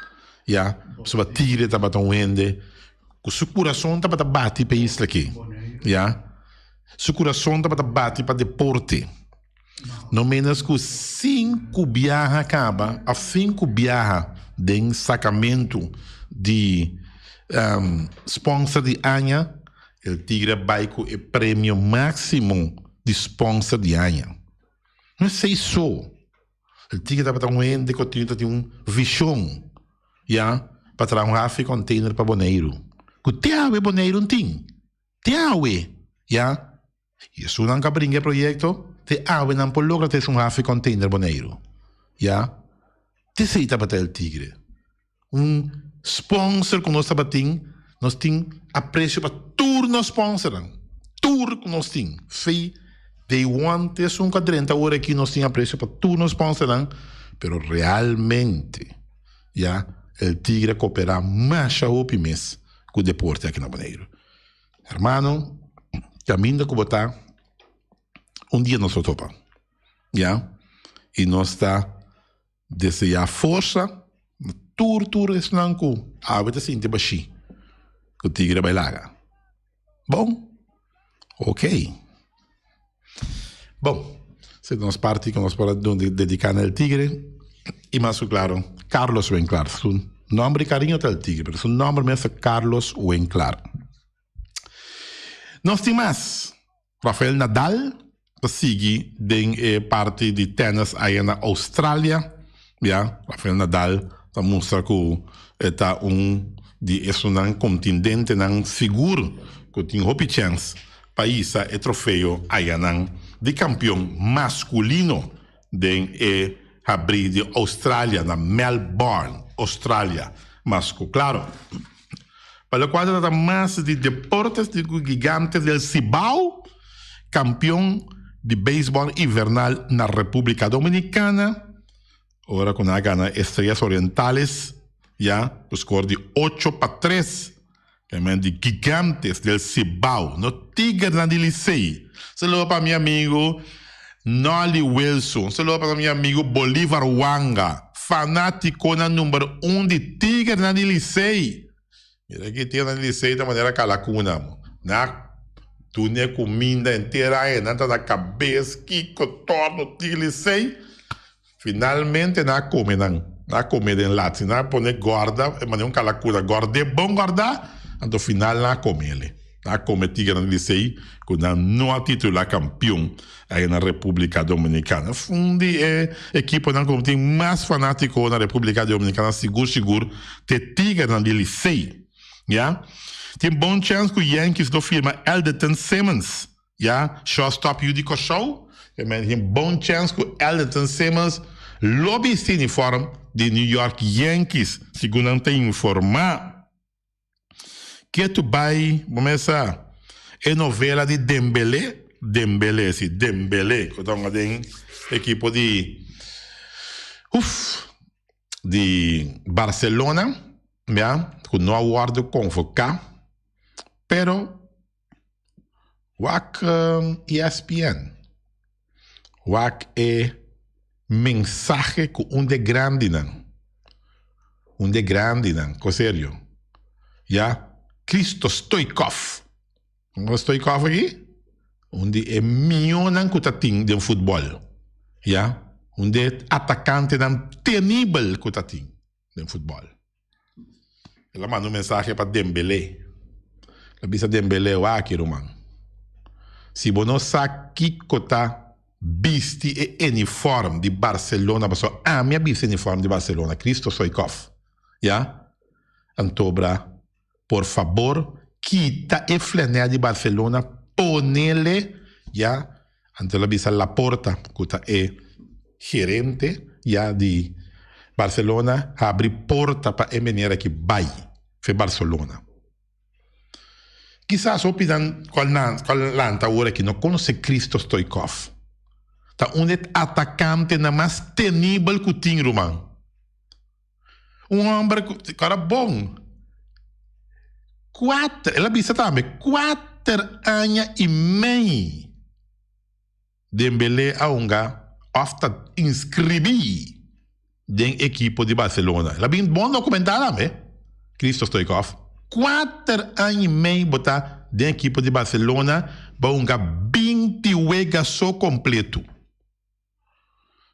ya, pasobra Tigre tabata un hende ku su kurason tabata bati pa e isla aki, ya, su kurason tabata bati pa deporte. No menos ku sinku biaha kaba òf sinku biaha den sakamentu di sponsor di aña, El Tigre a bai ku e premio máksimo di sponsor di aña. No esei so, El Tigre tabata un hende ku tin ta tin un vishon ya pa traha un hafi container pa Boneiru, ku te awe Boneiru no tin, te awe ya. I esunnan ku a bringa e proyekto te awe nan por logra trese un hafi container Boneiru. Ya. T'esei tabata El Tigre. Un sponsor ku nos tabatin, nos tin apresio pa tur nos sponsornan. Tur ku nos tin. Fei day one te esun ku a drenta awor aki nos tin apresio pa tur nos sponsornan, pero realmente, ya, El Tigre a koperá masha hopi mes ku deporte aki na Boneiru. Hermano, caminda cu bo ta, un dia nos lo topa. Ya? Y nos ta desea forsa na tur tur esnan cu awe ta sinti bashi cu tigre bay laga. Bon? Ok. Bon, esei ta nos parti cu nos por a dedica na El Tigre. Y mas cu claro, Carlos Winklaar. Su nomber di cariño ta El Tigre, pero su nomber mes ta Carlos Winklaar. Nos tin mas. Rafael Nadal ta sigui den e parti di tennis aya na Australia. Ya, Rafael Nadal ta mustra cu e ta un di esunnan contindentenan sigur cu tin hopi chens pa hisa e trofeo ayanan di campeon masculino den e habri di Australia na Melbourne, Australia. Mas cu claro, pa locual ta trata mas di deportes di cu Gigantes del Cibao, campeon di beisbol invernal na Republica Dominicana, ora cu nan a gana Estrellas Orientales ya cu score di ocho pa tres. Kemen di Gigantes del Cibao, no Tigernan di Licey. Saludo pa mi amigo Nolly Wilson, saludo pa mi amigo Bolivar Wanga, fanaticonan number un di Tigernan di Licey. Mira aki Tigernan di Licey ta manera kalakuna mo. Na dune kuminda henter aña nan ta na kabes kiko torno Tigre Licey. Finalmente nan a come nan, nan a come den lat. Si nan a pone gorda, e manda un calacura, gord'é bon gordá, Anto final nan a come ele. Nan a come Tigrenan di Licey cu nan no a titula campeon aya na Republica Dominicana. Un di e ekiponan cu tin mas fanatico na Republica Dominicana sigur sigur t'e Tigrenan di Licey. Ya. Tin bon chens cu Yankees lo firma Elderton Simmons. Ya, shortstop yu di Kòrsou. E men tin bon chens cu Elderton Simmons lo bisti uniform di New York Yankees, segun nan ta informa. Ketu bai, bo mesa e novela di Dembele, Dembele, si, Dembele, cu ta hunga den ekipo di, uf, di Barcelona, ya, cu no a wordo convoca, pero Wak ESPN. Wak e mensahe ku un de grandinan, un de grandinan, ko serio, ya, Christo Stoichkov. Bo Stoichkov aki? Un di e mihónan ku ta tin den futbòl, ya, un di e atakantenan tenibel ku ta tin den futbòl. El a manda un mensahe pa Dembélé. El a bisa Dembélé, Wak-aki, ruman. Si bo no sa kiko ta bisti e eniform di Barcelona, pasobra ami a bisti e eniform di Barcelona, Christo Stoichkov, ya? Antobra, por fabor, kita e flanel di Barcelona, ponele, ya? Anto el a bisa Laporta, ku ta e gerente ya di Barcelona, habri porta pa e meneer aki bai fe Barcelona. Kisas hopi nan ku a lanta awor aki no konosé Christo Stoichkov. Ta un di e atakantenan mas tenibel ku tin, ruman. Un homber ku kora bon. Kuater, el a bisa tambe, kuater aña i mei Dembélé a hunga òf ta inskribí den ekipo di Barcelona. El a bin bon dokumentá tambe, Christo Stoichkov. Kuater aña i mei bo ta den ekipo di Barcelona, bo a hunga binti wega so kompletu.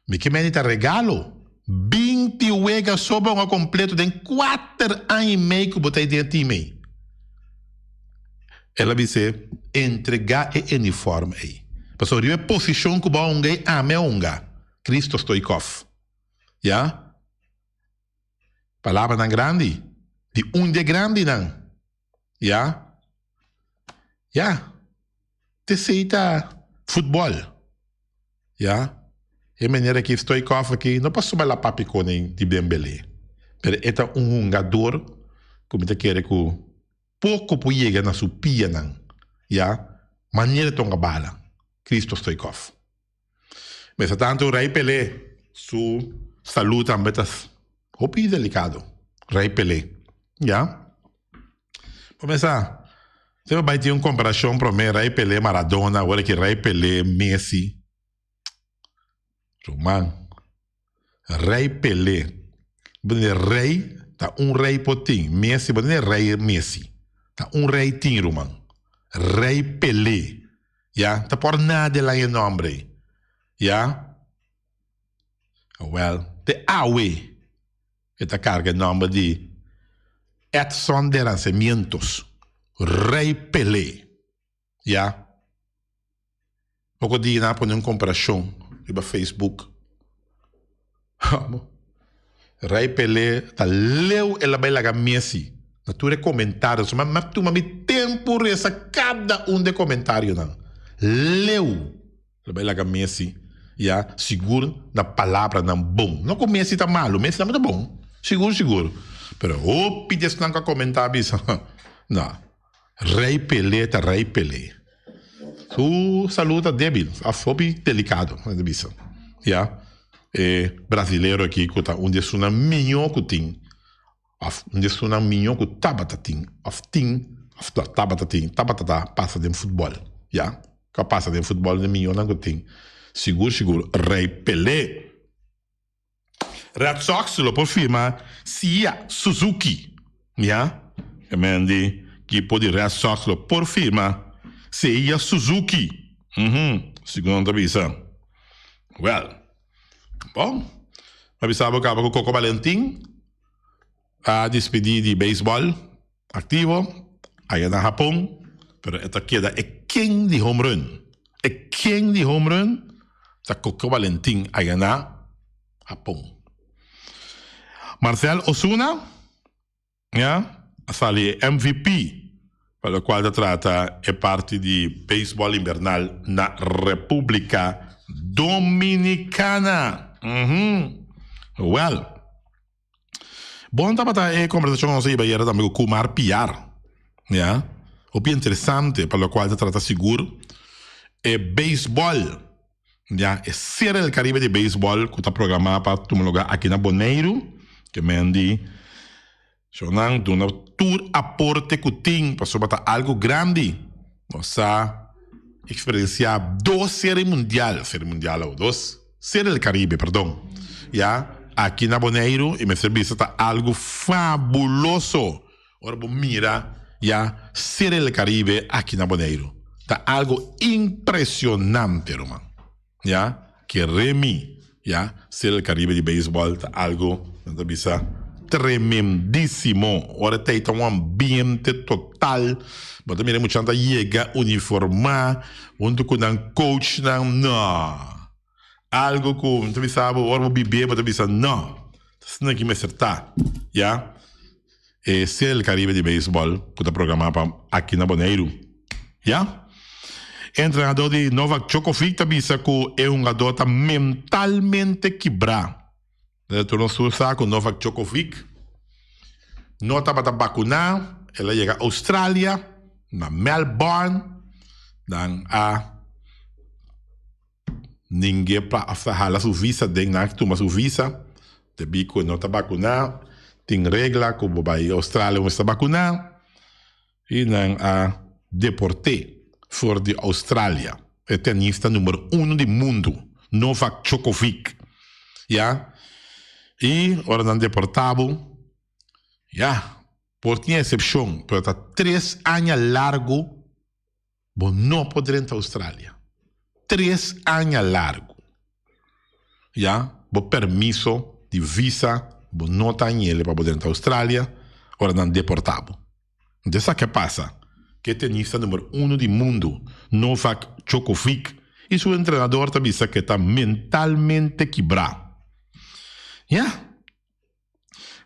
Mi ke meni ta regalo. 20 wega so bo hunga kompleto den kuater aña i mei ku bo ta ei den e team ei. El a bis'é, Entregá e uniform ei. Pasobra riba e posishon ku bo a hunga ei, ami a hunga. Christo Stoichkov. Ya. Palabranan grandi. Di un di e grandinan. Ya. Ya. T'esei ta futbòl. Ya. E manera ki Stoichkov aki no pasobra el a papia konen di Dembélé, pero e ta un hungador ku mi ta kere ku poko por yega na su pianan. Ya. Manera e ta hunga bala, Christo Stoichkov. Mester tantu Rei Pelé su salú tambe ta hopi delikado. Rei Pelé, ya. Bo mester semper bai tin un komparashon promé Rei Pelé, Maradona, awor aki Rei Pelé, Messi. Ruman, Rei Pelé, bo tende rei ta un rei por tin, Messi bo tende rei Messi, ta un rei tin ruman. Rei Pelé. Ya, ta por nada el haña e nomber ei. Ya. Awel, te awe e ta carga e nomber di Edson de Rancemientos, Rey Pelé. Ya. Poko dia nan a pone un comparacion riba Facebook. Rey Pelé ta leu el a bai laga Messi na tur e comentario. So mi a tuma mi tempo reza cada un de comentarionan. Leu el a bai laga Messi ya sigur na palabranan bon. No cu Messi ta malo, Messi tambe ta bon. Sigur sigur. Pero hopi di esnan cu a comenta a bisa no. Rey Pelé ta Rey Pelé. Su salud ta debil, of hopi delicado, nan ta bisa. Ya, e brasilero aki cu ta un di esunnan miño cu tin, of un di esunnan miño cu tabata tin, of tin, of no, tabata tin, tabata ta pasa den futbol. Ya, cu a pasa den futbol un di miñonan cu tin. Sigur, sigur, Rey Pelé. Red Sox lo por firma Seiya Suzuki. Ya, e men di ekipo di Red Sox lo por firma Seiya Suzuki. Uhum, segun nan ta bisa. Well, bon, a bisa bo kaba ku Coco Valentin a dispidi di beisbòl aktivo. Aya na Hapon, pero e ta keda e king di home run. E king di home run ta Coco Valentin aya na Hapon. Marcell Ozuna, ya, a sali e MVP pa locual ta trata e parti di beisbol invernal na Republica Dominicana. Uhum. Well. Bon tabata e kombersashon nos a hiba ayera tambe ku Kumar Piar. Ya. Hopi interesante pa lokual ta trata sigur e beisbòl. Ya, e Serie del Caribe di beisbòl ku ta programá pa tuma lugá aki na Boneiru. Ke men di shownan duna tur aporte ku tin pasobra ta algu grandi. Nos a eksperensiá dos Serie Mundial, Serie Mundial awo, dos Serie del Caribe, perdon, ya, aki na Boneiru y mester bisa ta algo fabuloso ora bo mira, ya, Serie del Caribe aki na Boneiru. Ta algo impresionante, ruman, ya, kere mi, ya, Serie del Caribe di beisbol ta algo, nan ta bisa, tremendisimo. Ora ta ta un ambiente total, bo ta mira e muchanan ta yega uniforma hunto cu nan coachnan, no. Algo ku mi ta bisa bo ora bo bib'é bo ta bisa no, ta asina ki mester ta, ya. E Serie del Caribe di beisbòl ku ta programá pa aki na Boneiru, ya. E entrenadó di Novak Djokovic ta bisa ku e hungadó ta mentalmente kibrá. Tur nos tur sa ku Novak Djokovic no tabata bakuná, el a yega Australia, na Melbourne, nan a. Ningue pa hasta hala su visa den nan a tuma su visa debí ku e no ta bakuná. Tin regla ku bo bai Australia bo mester bakuná i nan a deport'é for di Australia. E tenista number uno di mundu, Novak Djokovic, ya. I ora nan deportá bo, ya, por tin eksepshon, pero ta tres aña largu. Bo no por drenta Australia. Tres aña largu. Ya, bo permiso di visa bo no ta añele pa bo drenta Australia ora nan deporta bo. Enton esaki a pasa ku e tenista number uno di mundu, Novak Djokovic, i su entrenador ta bisa ku e ta mentalmente kibrá. Ya.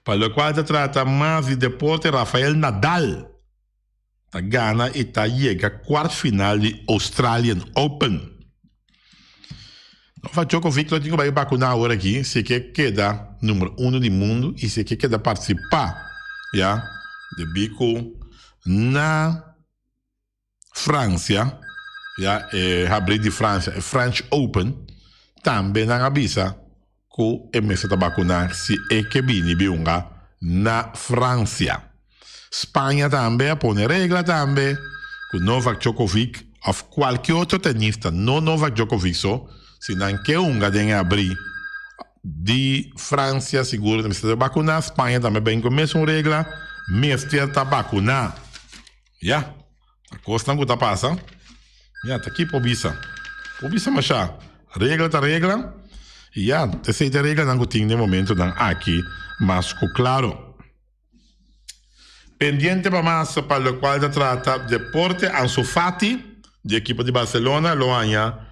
Pa lokual ta trata mas di deporte Rafael Nadal ta gana i ta yega kuart final di Australian Open. Novak Djokovic lo tin ku bai bakuna awor aki si e ke keda number uno di mundu i si e ke keda partisipá ya debí ku na Francia, ya e habri di Francia, e French Open, tambe nan a bisa ku e mester ta bakuná si e ke bini biunga na Francia. Spaña tambe a pone regla tambe ku Novak Djokovic òf kualke otro tenista, no Novak Djokovic so, si nan ke hunga den e habri di Francia sigur nan mester ta bakuná. Spaña tambe ben ku e mesun regla, mester ta bakuná. Ya, ta kosnan ku ta pasa. Ya, ta ki por bisa? Por bisa masha. Regla ta regla. I ya, esei ta e reglanan ku tin den momentonan aki mas ku klaro. Pendiente pa mas pa lokual ta trata deporte, Ansu Fati di ekipo di Barcelona lo haña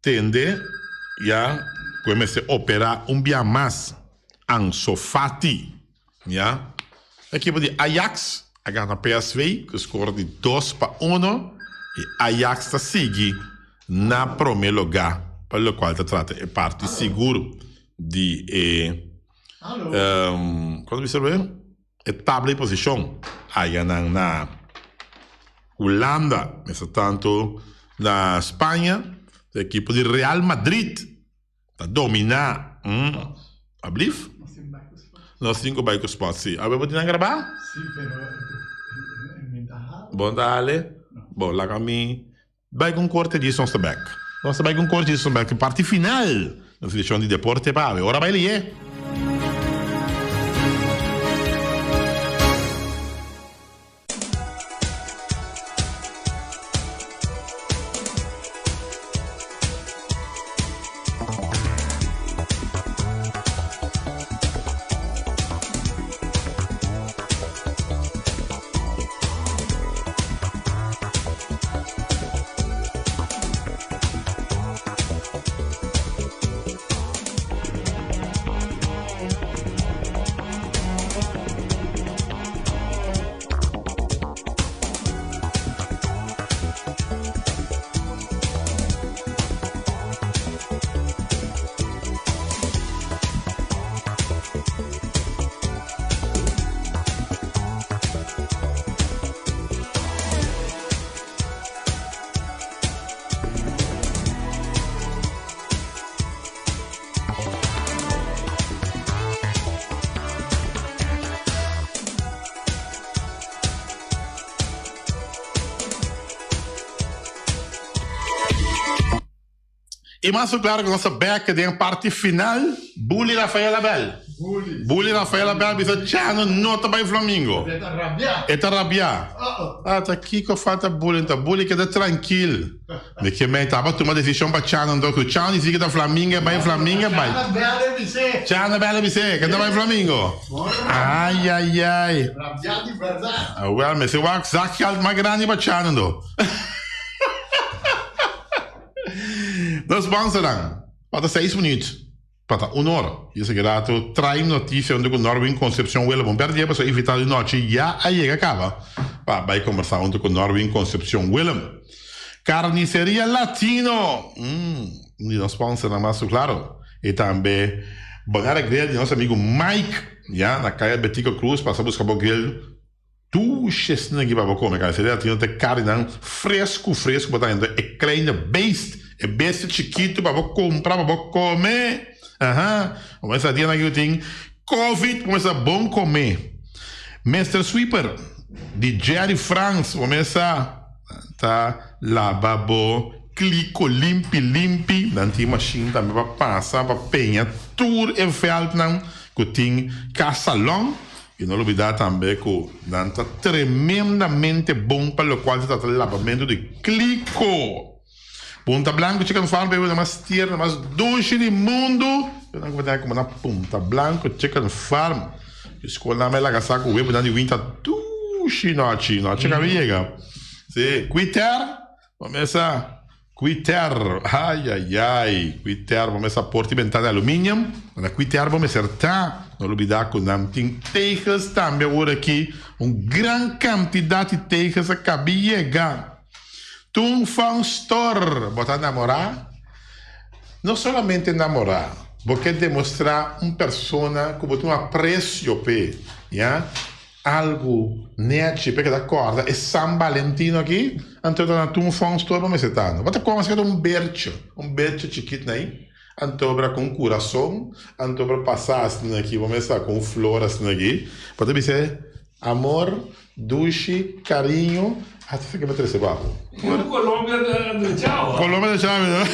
Tende ya ku e mester operá un bia mas. Ansu Fati, ya. Ekipo di Ajax a gana PSV ku skor di 2-1 i Ajax ta sigui na promé lugá pa lokual ta trata e parti sigur di e kon ta bisa awe? E tabla di posishon aya nan na Hulanda, mester tantu na Spaña, e ekipo di Real Madrid ta dominá. Ablief? Nos tin ku bai ku spot, si. Awe bo tin nan grabá? Bo no ta hale? Bon, laga mi bai ku un korte djis nos ta bek. Nos ta bai ku un korte djis nos ta bek. Parti final nos edishon di Deporte pa awe. Ora bai lié! I mas ku klaro ku nos ta bèk den parti final, Bully Rafael Abel. Bully Rafael Abel bisa Chano no ta bai Flamingo. E ta rabiá. E ta rabiá. Ah, ta kiko falta Bully anto? Bully keda trankil. Mi ke men taba tuma desishon pa Chano anto ku Chano disi ku ta Flamingo e bai Flamingo e bai. Chano Abel e bis'é. Chano Abel e bis'é ke ta bai Flamingo. Ai ai ai. Rabiá di bèrdat. Awèl mester wak zak gèld mas grandi pa Chano anto. Nos sponsornan, falta seis minuut pa ta un ora. Y esaki rato trae noticia hunto cu Norwin Concepcion Willem. Un per dia pasobra invitado di nochi ya a yega caba pa bay combersa hunto cu Norwin Concepcion Willem. Carniceria Latino, mm, un di nos sponsornan mas su claro. Y tambe Bonaire Grill di nos amigo Mike, ya na Caya Betico Cruz, pasa busca bo grill. Dushi esnan aki pa bo kome carniceria latino ta e carninan fresco fresco bo ta hendo e kleine beest e bestia chikito pa bo compra pa bo kome aha bo mester dia nan aki ku tin covid bo mester bon kome Mister Sweeper di Jerry Frans bo mester ta laba bo kliko limpi limpi nan tin machine tambe pa pasa pa peña tur e veldnan ku tin casa long. I no lubidá tambe ku nan ta tremendamente bon pa lokual ta trata labamentu di kliko. Punta Blanco Chicken Farm pa e wena mas tierno, mas dushi di mundu. Yo nan ku ta kuma na Punta Blanco Chicken Farm. E skolnan mai laga sa ku webunan di winta dushi nochi. Nochi kabe yega. Si, Quiter, bo mesa. Quiter, ai ai ai, quiter bo mester porta y bentana di aluminium, na quiter bo mester ta, no lubida cu nan tin tegels tambe awor aki, un gran cantidad di tegels a cabi yega. Tun Fun Store, bo ta namora? No solamente namora, bo ke demostra un persona cu bo tin un aprecio p'e, ya. Algu nechi p'e keda kòrda e San Valentino aki, anto ta na tur fòns tur bo mester ta. Bo ta kòmbe esaki ta un bercho, un bercho chikit na ei, anto bra ku un kurason, anto bra pasa asina aki, bo mester ta ku un flor asina aki, bo ta bisa e amor, dushi, kariño, hasta esaki bo trese pa bo. Colombia ta drechao. Colombia ta drechao, no?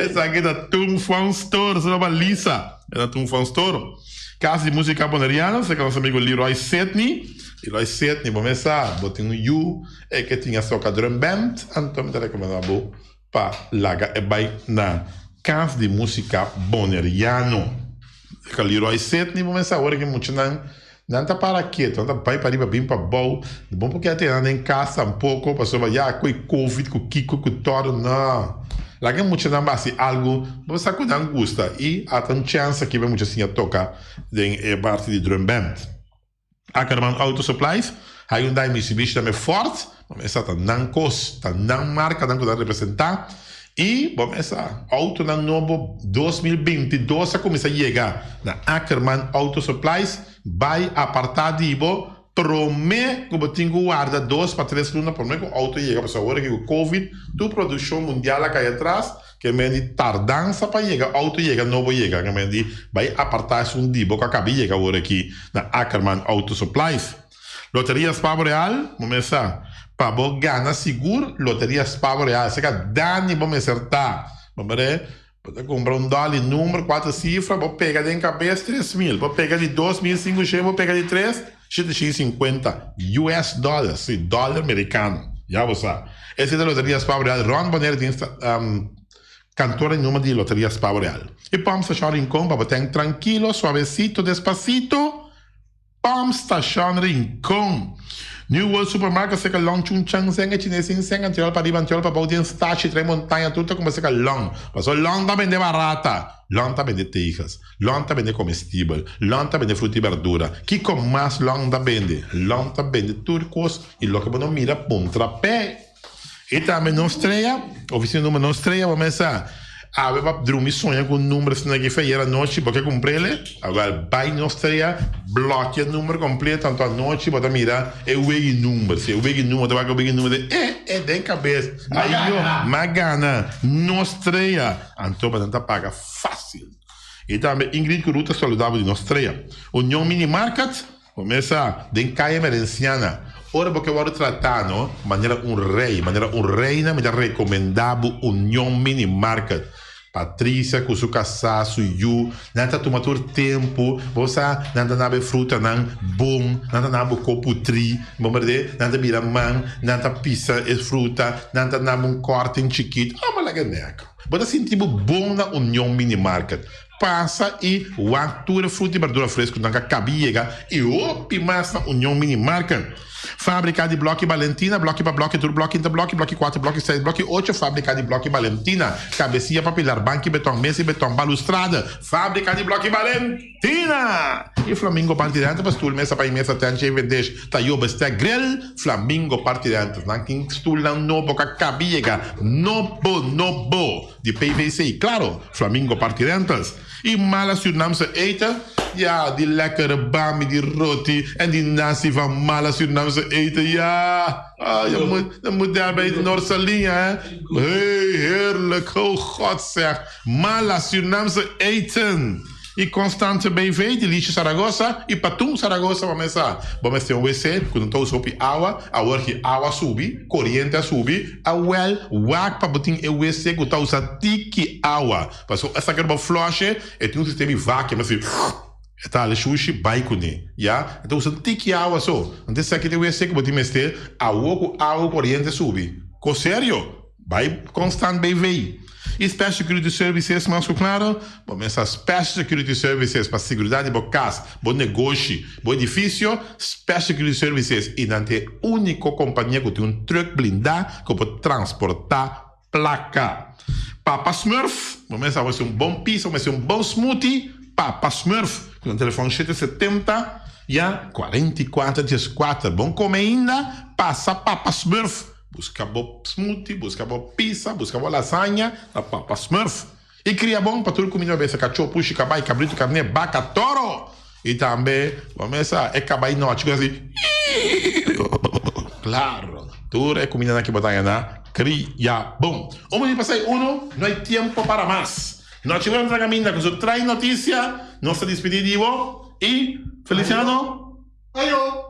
Esaki ta tur fòns tur, esaki ta pa Lisa, e ta tur fòns tur. Cas di Musica Boneriano, cerca nos amigo Leroy Sidney. Leroy Sidney, bo mes sa, bo tin un yu e ke tin a soca drum band, anto mi ta recomenda bo pa laga e bay na Cas di Musica Boneriano. Cerca Leroy Sidney, bo mes sa, ora ki muchanan nan ta para keto, nan ta bay pariba bin pabou, bo por keda tene nan den cas tampoco, pasobra ya cu e covid, cu kico, cu todo, no. Laga e muchanan basi algu bo sa ku nan gusta i ata un chèns aki pa e mucha siña toka den e parti di drum band. Ackerman Auto Supplies, Hyundai, Mitsubishi tambe Ford, bo mester ta nan kos, ta nan markanan ku nan representá i bo mester outonan nobo 2022 a kuminsá yega na Ackerman Auto Supplies, bai apartá di bo Prome ku bo tin ku warda dos pa tres luna prome ku outo yega pasobra awor aki ku covid tur produkshon mundial a kai atras ke men di tardansa pa yega outo yega nobo yega ke men di bai aparta esun di bo ku a kaba yega awor aki na Ackerman Auto Supplies. Loteria Spavo Real bo mester pa bo gana sigur Loteria Spavo Real esaki a dani bo mester ta bo mire Bo ta kumpra un dòler number kuater sifra, bo pega den kabes 3000, bo pega di 2500, bo pega di tres, 750 US dollars, si, dòler merikano, ya bo sa. Esei ta Loteria Spavo Real, rònt Bonaire tin kantor di number di Loteria Spavo Real. I Pòmp Stashon Rincon pa bo ten trankilo, suavesito, despasito. Pump Station Rincon. New World Supermarket seka long chun chan seng e chines sin seng antiol pa riba antiol pa bou den stashi trae montaña tur ta kuma seka long paso long ta bende barata long ta bende tegas long ta bende comestibel long ta bende fruta y berdura kiko mas long ta bende long ta bende tur kos y loke bo no mira puntra pe Y tambe nos strea, oficina number nos strea, bo mesa awe pa drumi soña cu un number asina aki fe ayer anochi bo ke cumprele, awel bay nos strea, blokia number completo, anto anochi bo ta mira e wegi number, si e wegi number ta wak e wegi number di eh eh den cabes, ayo m'a gana nos strea, anto bo nan ta paga facil. Y tambe Ingrid cu Ruth ta saluda bo di nos strea. Union Mini Market. Bo mesa den Kaya Emerenciana. Ora bo ke wòrdu tratá no manera un rei, manera un reina mi ta rekomendá bo Union Mini Market. Patricia ku su kasá, su yu, nan ta tuma tur tempu, bo sa, nan ta naba e frutanan bon, nan ta naba bo kopu tri, bo merdé, nan ta bira man, nan ta pisa e fruta, nan ta naba un kòrting chikit, amo laga nèk. Bo ta sinti bo bon na Union Mini Market. Pasa i wak tur e fruta i berdura fresku nan ka kabi yega i hopi mas na Union Mini Market. Fábrika di Blòki Balentina, Blòki pa blòki, tur blòki inta blòki, blòki kuater, blòki seis, blòki ocho, Fábrika di Blòki Balentina, Kabesia pa pilar, banki beton, mesa i beton, balustrada, Fábrika di Blòki Balentina! I Flamingo Party Rentals pa stul, mesa pa i mesa, tènt, shave en dish, tayó, bestèk, grill, Flamingo Party Rentals. Nan tin stulnan nobo ka kabi yega, nobo, nobo! Di PVC, claro, Flamingo Party Rentals. Y mala Surinaamse eten? Ja, die lekkere bami, die roti en die nasi van mala Surinaamse eten, ja. Ah, je moet, je moet daar bij de Noord-Salinja, hè. Hey, heerlijk, oh god zeg. Mala Surinaamse eten. Y Constante BV, di Liesje Saragossa y Patoen Saragossa bo mester sa. Bo mester un wc cu no ta usa hopi awa, awor ki awa subi, coriente a subi, awel wak pa bo tin e wc cu ta usa tiki awa. Pasobra esaki ora bo flush e, e tin un sistema di vacuum asi, e ta hala shushi bay cune, ya. E ta usa tiki awa so. Anto esaki ta e wc cu bo tin mester awor cu awa coriente subi. Cos serio! Bai Constant BV. Y Special Security Services mas cu claro, bo mester Special Security Services pa seguridad di bo cas, bo negoshi, bo edificio, Special Security Services y nan ta e unico compania cu tin un truck blinda cu por transporta placa. Papa Smurf, bo mester haci un bon pizza, bo mester un bon smoothie, Papa Smurf, cu nan telefon 770 ya 44 14. Bon come ainda, pasa Papa Smurf. Buska bo smoothie, buska bo pizza, buska bo lasaña na Papa Smurf. I kria bon pa tur kuminda besa kachó, pushi, kabai, kabritu, karné, baka, toro! I tambe bo mesa e kabai nochi ku ta hasi Klaro, tur e kumindanan ki bo ta haña na Kria Bon. Un minuto pasá i uno, no hay tiempo para mas. Nochi buena ta kaminda ku su trae notisia, nos ta dispidí di bo i Feliciano. Ayo!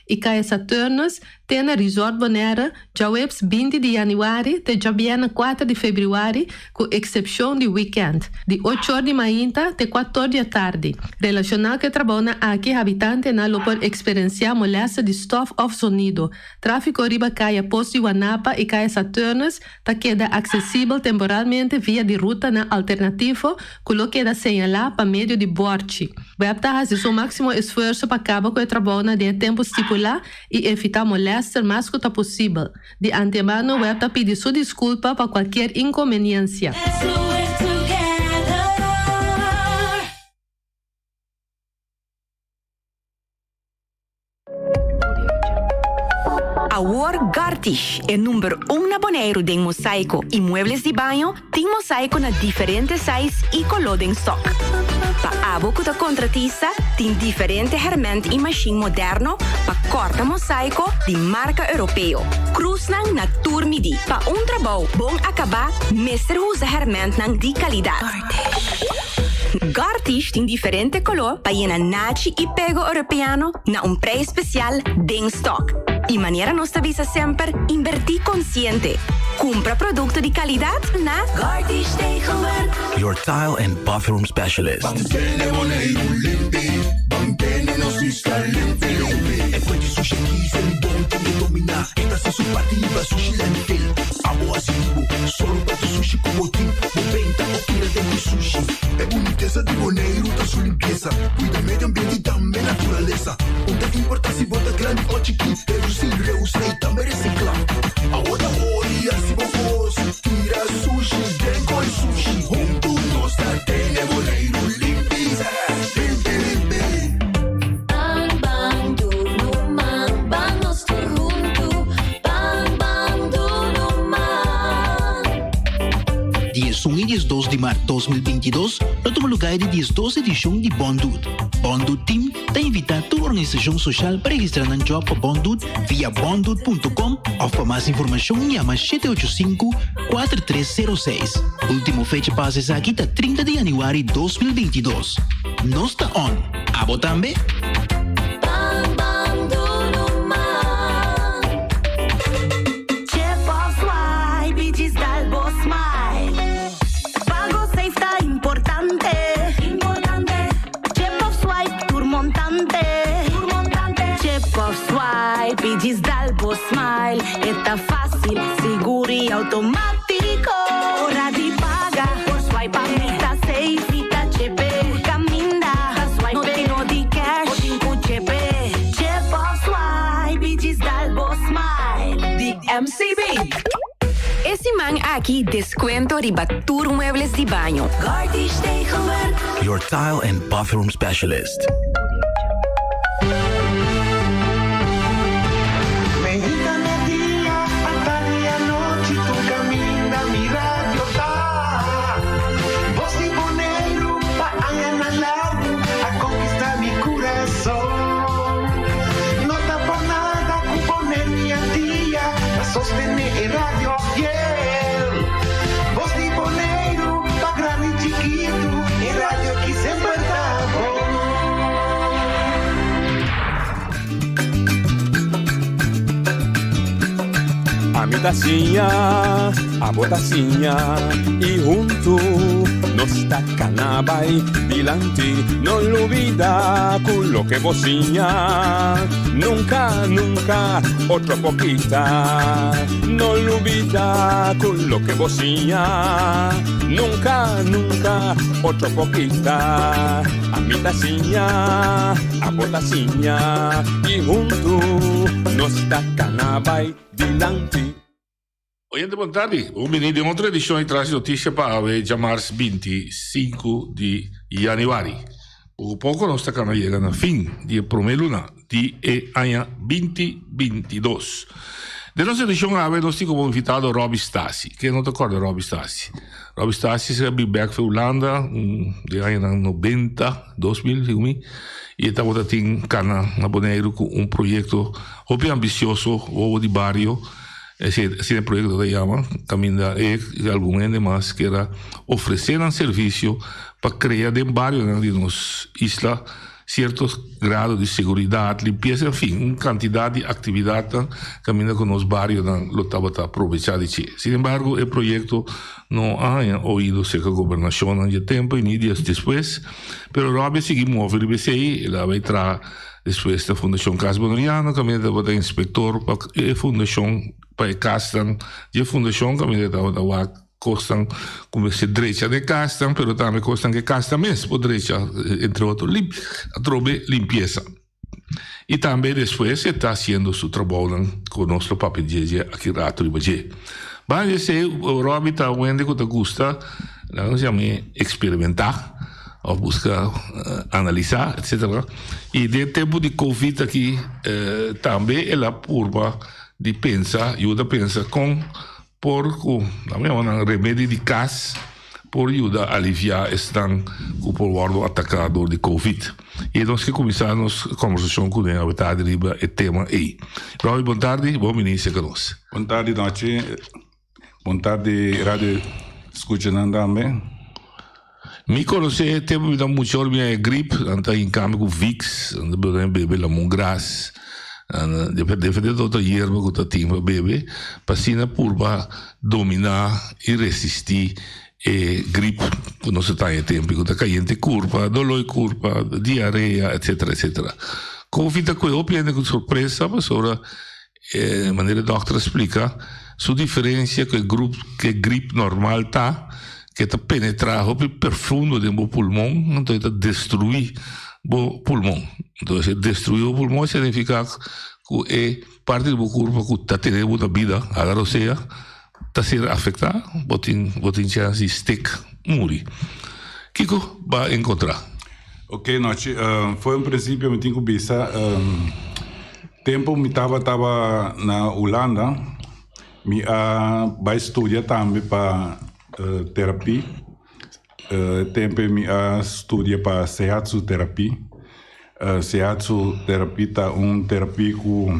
I Kaya Saturnus te na Resort Bonaire djaweps 20 di yanüari te djabièrnè 4 di febrüari ku eksepshon di wikènt, di ochor di mainta te kuator di atardi. Relashoná ku e trabounan aki habitantenan lo por eksperensiá molèster di stòf òf zonido. Tráfiko riba Kaya Pos di Wanapa i Kaya Saturnus ta keda aksesibel temporalmente via di rutanan alternativo ku lo keda señalá pa medio di bòrchi. Web ta hasi su máksimo esfuerso pa kaba ku e trabounan den e tempu stipulá i evitá molèster mas ku ta posibel. Di antemano web ta pidi su diskulpa pa kualkier inkonbeniensia. Awor Gartish, e number un na Boneiru den mosaiko i muebles di baño, tin mosaiko na diferente size i koló den stok. Pa abo ku ta kontratista, tin diferente hèrmènt i mashin moderno pa kòrta mosaiko di marka europeo. Krusnan na tur midí. Pa un trabou bon akabá mester usa hèrmèntnan di kalidat. Gartish tin diferente koló pa yena nachi i pego europeano na un prijs spesial den stok. I manera nos ta bisa semper, inbertí konsiente. Kumpra produkto di kalidat na Gartish Tegelwerk. Your tile and bathroom specialist. Ban, ban, duna un man, ban nos tur huntu, ban. 2022 lo tuma lugá e di diesdos edishon di Bon Dut. Bon Dut Team ta invitá tur organisashon soshal pa registrá nan djòb pa Bon Dut via bondut.com òf pa mas informashon yama 785 4306. Último fecha pa hasi esaki ta 30 di yanüari 2022. Nos ta on! Abo tambe? Chip of swipe y djis dal bo smile. Pago safe ta importante. Importante. Chip of swipe tur montante. Tur montante. Chip of swipe y djis dal bo smile. E ta facil, sigur y automatico. Ora di paga por swipe a mi ta safe. Mi ta chepe. Tur caminda ta swipe. No tin no di cash. Bo tin cu chepe. Chip of swipe y djis dal bo smile. Di MCB. E siman aki descuento riba tur muebles di baño. Gartish Tegelwerk. Your tile and bathroom specialist. Meinta merdia, atardi anochi, tur caminda mi radio ta. Bos di Boneiru pa añanan largu a conquista mi curason. No ta por nada cu Boneiru y Antia ta sostene e radio fiel. Bos di Boneiru pa grandi y chikitu, e radio aki semper ta bon. Ami ta siña, abo ta siña y huntu nos ta cana bay dilanti. No lubida cu loke bo siña nunca, nunca otro por kita. No lubida cu loke bo siña nunca, nunca otro por kita. Ami ta siña, abo ta siña y huntu nos ta cana bay dilanti. Oyente bon tardi, bon bini den otro edicion di Tras di Noticia pa awe djamars 25 di januari. Poco poco nos ta cana yega na fin di e prome luna di e aña 2022. Den nos edicion awe nos tin como invitado Robby Stasi. Ken no ta corda Robby Stasi? Robby Stasi a bin bek for Hulanda den añanan 90, 2000 segun mi, y e tabata tin cana na Boneiru cu un proyecto hopi ambicioso, Wowo di Bario. Esei asina e proyekto ta yama, kaminda e i algun hende mas kier a ofresé nan servisio pa krea den barionan di nos isla sierto grado di seguridat, limpiesa, en fin, un kantidat di aktividatnan kaminda ku nos barionan lo tabata probechá di dje. Sin embargo, e proyekto no a haña oido serka gobernashonnan dje tempu i ni despues, pero Robbie a sigui move riba esei, el a bai traha. Despues ta Fundashon Kas Boneriano kaminda tabata inspektor pa e fundashon pa e kasnan di e fundashon kaminda tabata wak kosnan ku mester drecha den e kasnan pero tambe kosnan ku e kasnan mes por drecha entre otro atrobe limpiesa. I tambe despues e ta hasiendo su trabounan ku nos lo papia dje aki rato riba dje. Banda di esei Robby ta un hende ku ta gusta laga nos yama eksperimentá. Of buska analisa etcetera. Y den tempo di covid aki tambe el a purba di pensa, yuda pensa con por cu nan yama nan remedi di cas por yuda alivia esnan cu por wordo ataca door di covid. Y nos ke cuminsa nos conversacion cu ne awe tardi riba e tema ey. Robbie bon tardi, bon bini cerca nos. Bon tardi nochi. Bon tardi radio scuchanan tambe. Mi conoce tempo mi ta mucha ora mi a grip nan ta hincami cu vicks nan ta bebe bebe lamongras diferente otro yerba cu ta tin pa bebe pa asina purba domina y resisti e grip cu nos ta taña e tempo cu ta cayente curpa dolor di curpa diarea etcetera etcetera covid ta coge hopi hende cu sorpresa pasobra E manera e dòkter a splika, su diferensia ku e grup ku e grip normal ta ku e ta penetrá hopi perfundo den bo pulmon, anto e ta destruí bo pulmon. Anto si e destruí bo pulmon e signifiká ku e parti di bo kurpa ku ta tene bo na bida, haga rosea, ta ser afektá, bo tin bo tin chèns di stek muri. Kiko bo a enkontrá? Oké, nochi. Fo'i un prinsipio mi tin ku bisa. Tempu mi tabata na Hulanda, mi a bai studia tambe pa terapia. E tempo mi a studia pa Sehatsu terapie. Sehatsu terapie ta un terapie ku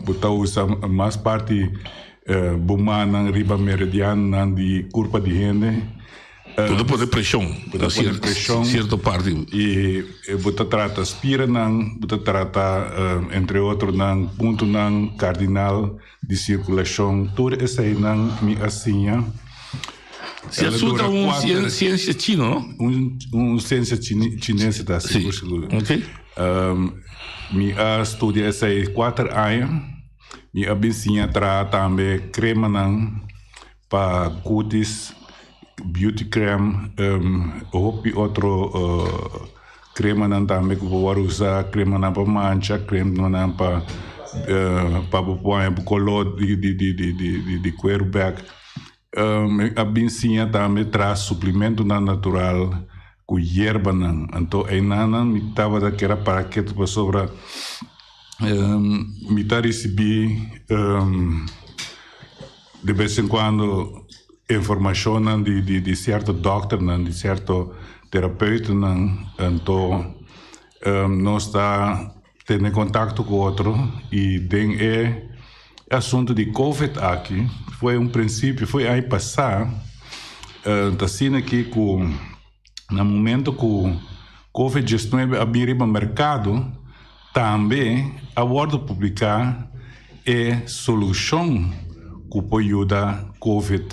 bo ta usa mas parti bo mannan riba meridianonan di kurpa di hende. Bo ta pone preshon. Bo ta pone preshon. Sierto parti. I bo ta trata spiranan, bo ta trata entre otronan puntonan kardinal di sirkulashon. Tur eseinan mi a siña. Siatsu ta un siensia chino, no? Un siensia chines ta, sigur sigur. Mi a studia esei kuater aña. Mi a bin siña traha tambe kremanan. Pa cutis, beauty crème, hopi otro cremanan tambe cu bo por usa, cremanan pa mancha, cremanan pa pa bo por haña bo color di di di di di cuero bek. Mi a bin siña tambe traha suplementonan natural cu yerbanan. Anto einanan mi tabata keda para ketu pasobra mi ta ricibi. De bes en cuando informacionnan di di di cierto dokternan, di cierto terapeutenan, anto nos ta tene contacto cu otro y den e asunto di covid aki fue un principio, fue aña pasa, ta asina aki cu na momento cu covid diesnuebe a bin riba mercado, Tambe a wordo publica e solucion cu por yuda covid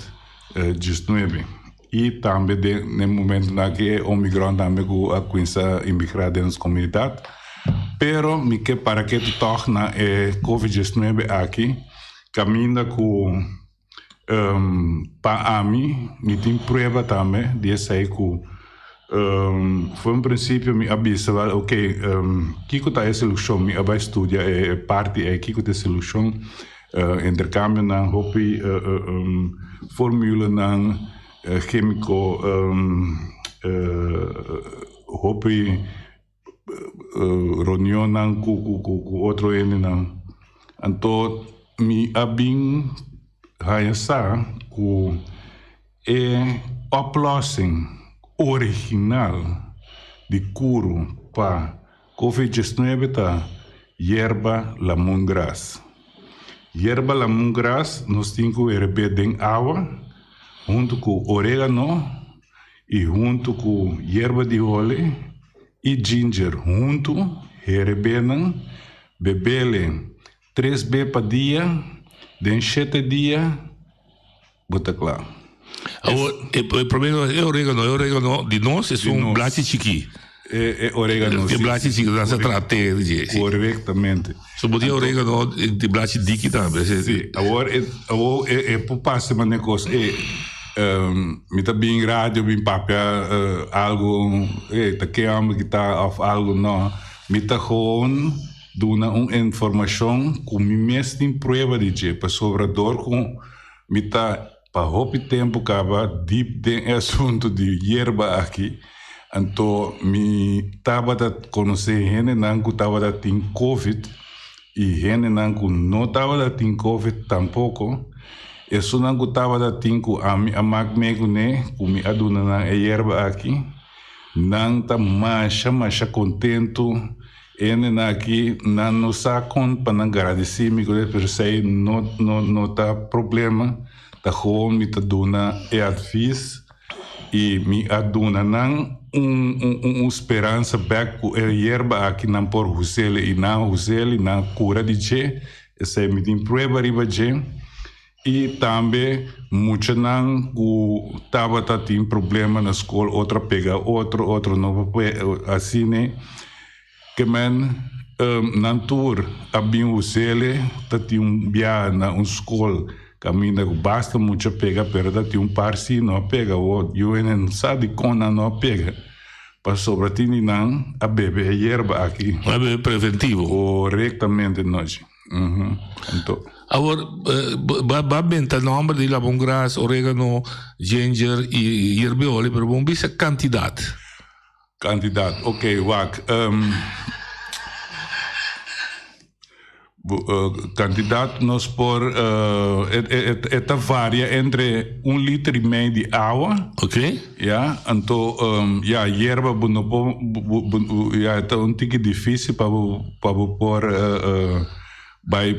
diesnuebe y tambe den e momentonan aki e omicron tambe cu a cuminsa imigra den nos comunidad. Pero mi ke para ketu tog na e covid diesnuebe aki caminda cu Pa ami, mi tin prueba tambe di esei ku for un prinsipio mi a bisa wèl ok, kiko ta e solushon? Mi a bai studia e parti ei, kiko ta e solushon? Interkambionan, hopi formulanan kemiko, hopi reunionnan ku otro hendenan. Anto mi a bin haña sa ku e oplossing original di kuru pa Covid diesnuebe ta yerba lamungras. Yerba lamungras nos tin ku herbé den awa huntu ku oregano I huntu ku yerba di hole i ginger huntu, herebé nan, bebele tres be pa dia, den shete dia bo ta kla. Awor, e prome e oregano, e oregano di nos es un blachi chikí. E oregano, si. E blachi chikí, nan sa traha te di dje. Korektamente. So bo tin oregano di blachi diki tambe. Si, awor e awor e por pasa manera kos e mi ta bin radio bin papia algo e ta ke homber ki ta of algo no mi ta gewoon duna un informashon ku mi mes tin prueba di dje pasobra dor ku mi ta Pa hopi tempu kaba dip den e asuntu di yerba aki, anto mi tabata konosé hendenan ku tabata tin covid i hendenan ku no tabata tin covid tampoko. Esunnan ku tabata tin ku ami a mak mee kuné ku mi a duna nan e yerba aki, nan ta masha masha kontentu. Hende nan aki nan no sa kon pa nan gradisí mi ku pero esei no no no ta problema, ta gewoon mi ta duna e advis i mi a duna nan un un un speransa bèk ku e yerba aki nan por hus'el i nan hus'el i nan kura di dje, esei mi tin prueba riba dje. I tambe muchanan ku tabata tin problema na skol, otro a pega otro, otro no asina. Ke men nan tur a bin husele ta tin un biaha na un skol kaminda ku basta mucha pega pero ta tin un par si no a pega wou yu hende no sa dikon nan no a pega pasobra tin di nan a bebe e yerba aki. A bebe preventivo. Korektamente nochi. Anto. Awor, ba ba benta nomber di labongras, oregano, ginger y hierbeolie, pero bon bisa cantidad. Cantidad, ok, wak. Um, Kantidat nos por e ta varia entre un liter i mei di awa. Ok. Ya, anto ya yerba bo no por ya e ta un tiki difisil pa bo pa bo por bai.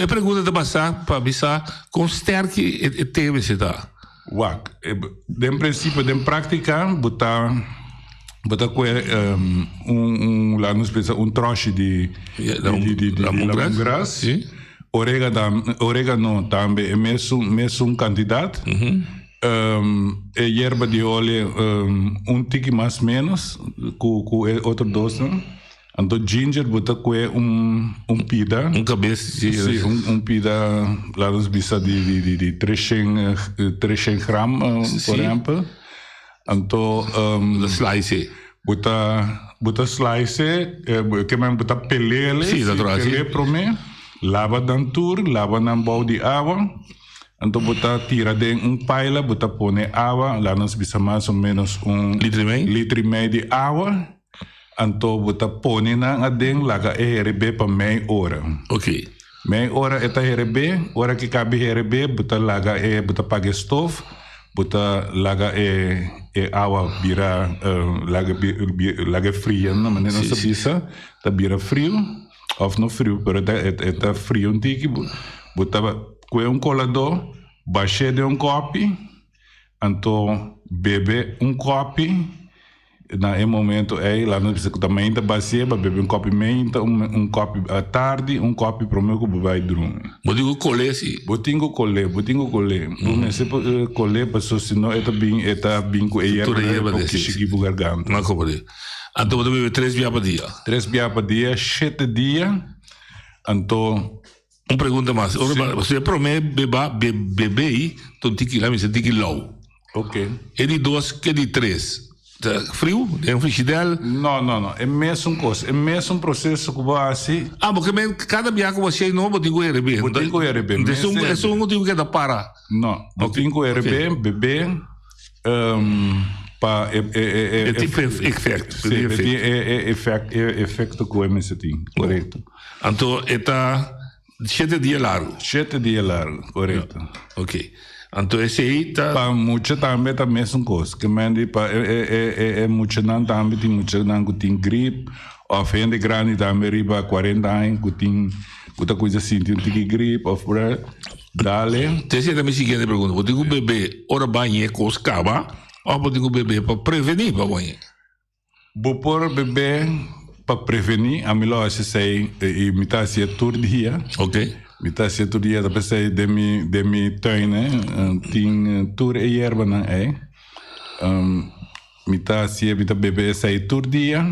E pregunta ta basá pa bisa kon sterki e te mester ta. Wak, den prinsipio den práktika bo ta bo ta kue un un laat nos bisa un tròshi di di di di lemongras, oregano tambe e mesun mesun kantidat, e yerba di olie un tiki mas ménos ku ku e otro dosnan. Anto ginger bo ta kue un un pida. Un kabes si. Si, un un pida laat ons bisa di di di di treshen treshen gram por ehempel. Anto Bo ta slice. Bo ta bo ta slice ke men bo ta pelele. Si, natural si. Pele prome, laba nan tur, laba nan bou di awa. Anto bo ta tira den un paila, bo ta pone awa, laat ons bisa mas o menos un Litro i mei. Litro i mei di awa. Anto bo ta pone nan aden laga e herebé pa mei ora. Ok. Mei ora e ta herebé, ora ki kabi herebé bo ta laga e, bo ta paga e stof, bo ta laga e e awa bira laga laga e fria na manera nos ta bisa, ta bira friu of no friu pero e ta e ta fria un tiki, bo ta kue un koladó bash'é den un kòpi, anto bebe un kòpi. Na e momento ei, laat nos bisa ku ta meinta basie, ba bebe un kopi meinta, un un kopi atardi, un kopi prome ku bo bai drumi. Bo tin ku kolé si. Bo tin ku kolé, bo tin ku kolé. Bo mester kolé paso si no e ta bin e ta bin ku e Tur e yerba yerba por den, si, kishi si. ki bo garganta. Ma komo di. Anto bo ta bebe tres bia pa dia. Tres bia pa dia, shete dia. Anto. Un pregunta mas. Ora ba, si e prome beba, be, bebe, ta un tiki, laat me un tiki lauw. Ok. E di dos ke di tres. Ta friu den frigidel? No, no, no. E mesun kos. E mesun proseso ku bo hasi. Ah, bo ke men kada bia ku bo hasi no, bo tin ku herebé. Bo tin ku herebé. Esun, esun no tin ku keda para. No, bo tin ku herebé, bebe, pa e, e, e, e. E tin efecto. Si, e tin e, e efect, e efecto ku e mester tin. Korekto. Anto e ta shete dia largu. Shete dia largu, korekto. Ok. Anto esei ta. Pa mucha tambe ta mesun kos. Ke men di pa e e e e muchanan tambe tin muchanan ku tin grip òf hende grandi tambe riba kuarenta aña ku tin ku ta kuminsa sinti un tiki grip òf por dale. Te esei ta mi siguiente pregunta. Bo tin ku bebe ora bañ'é kos kaba òf bo tin ku bebe pa prevení pa bañ'é? Bo por bebe pa prevení, ami lo hasi esei i mi ta hasié tur dia. Ok. Mi ta hasié tur dia, ta p'esei den mi den mi tuin tin tur e yerbanan ei. Mi ta hasié, mi ta bebe esei tur dia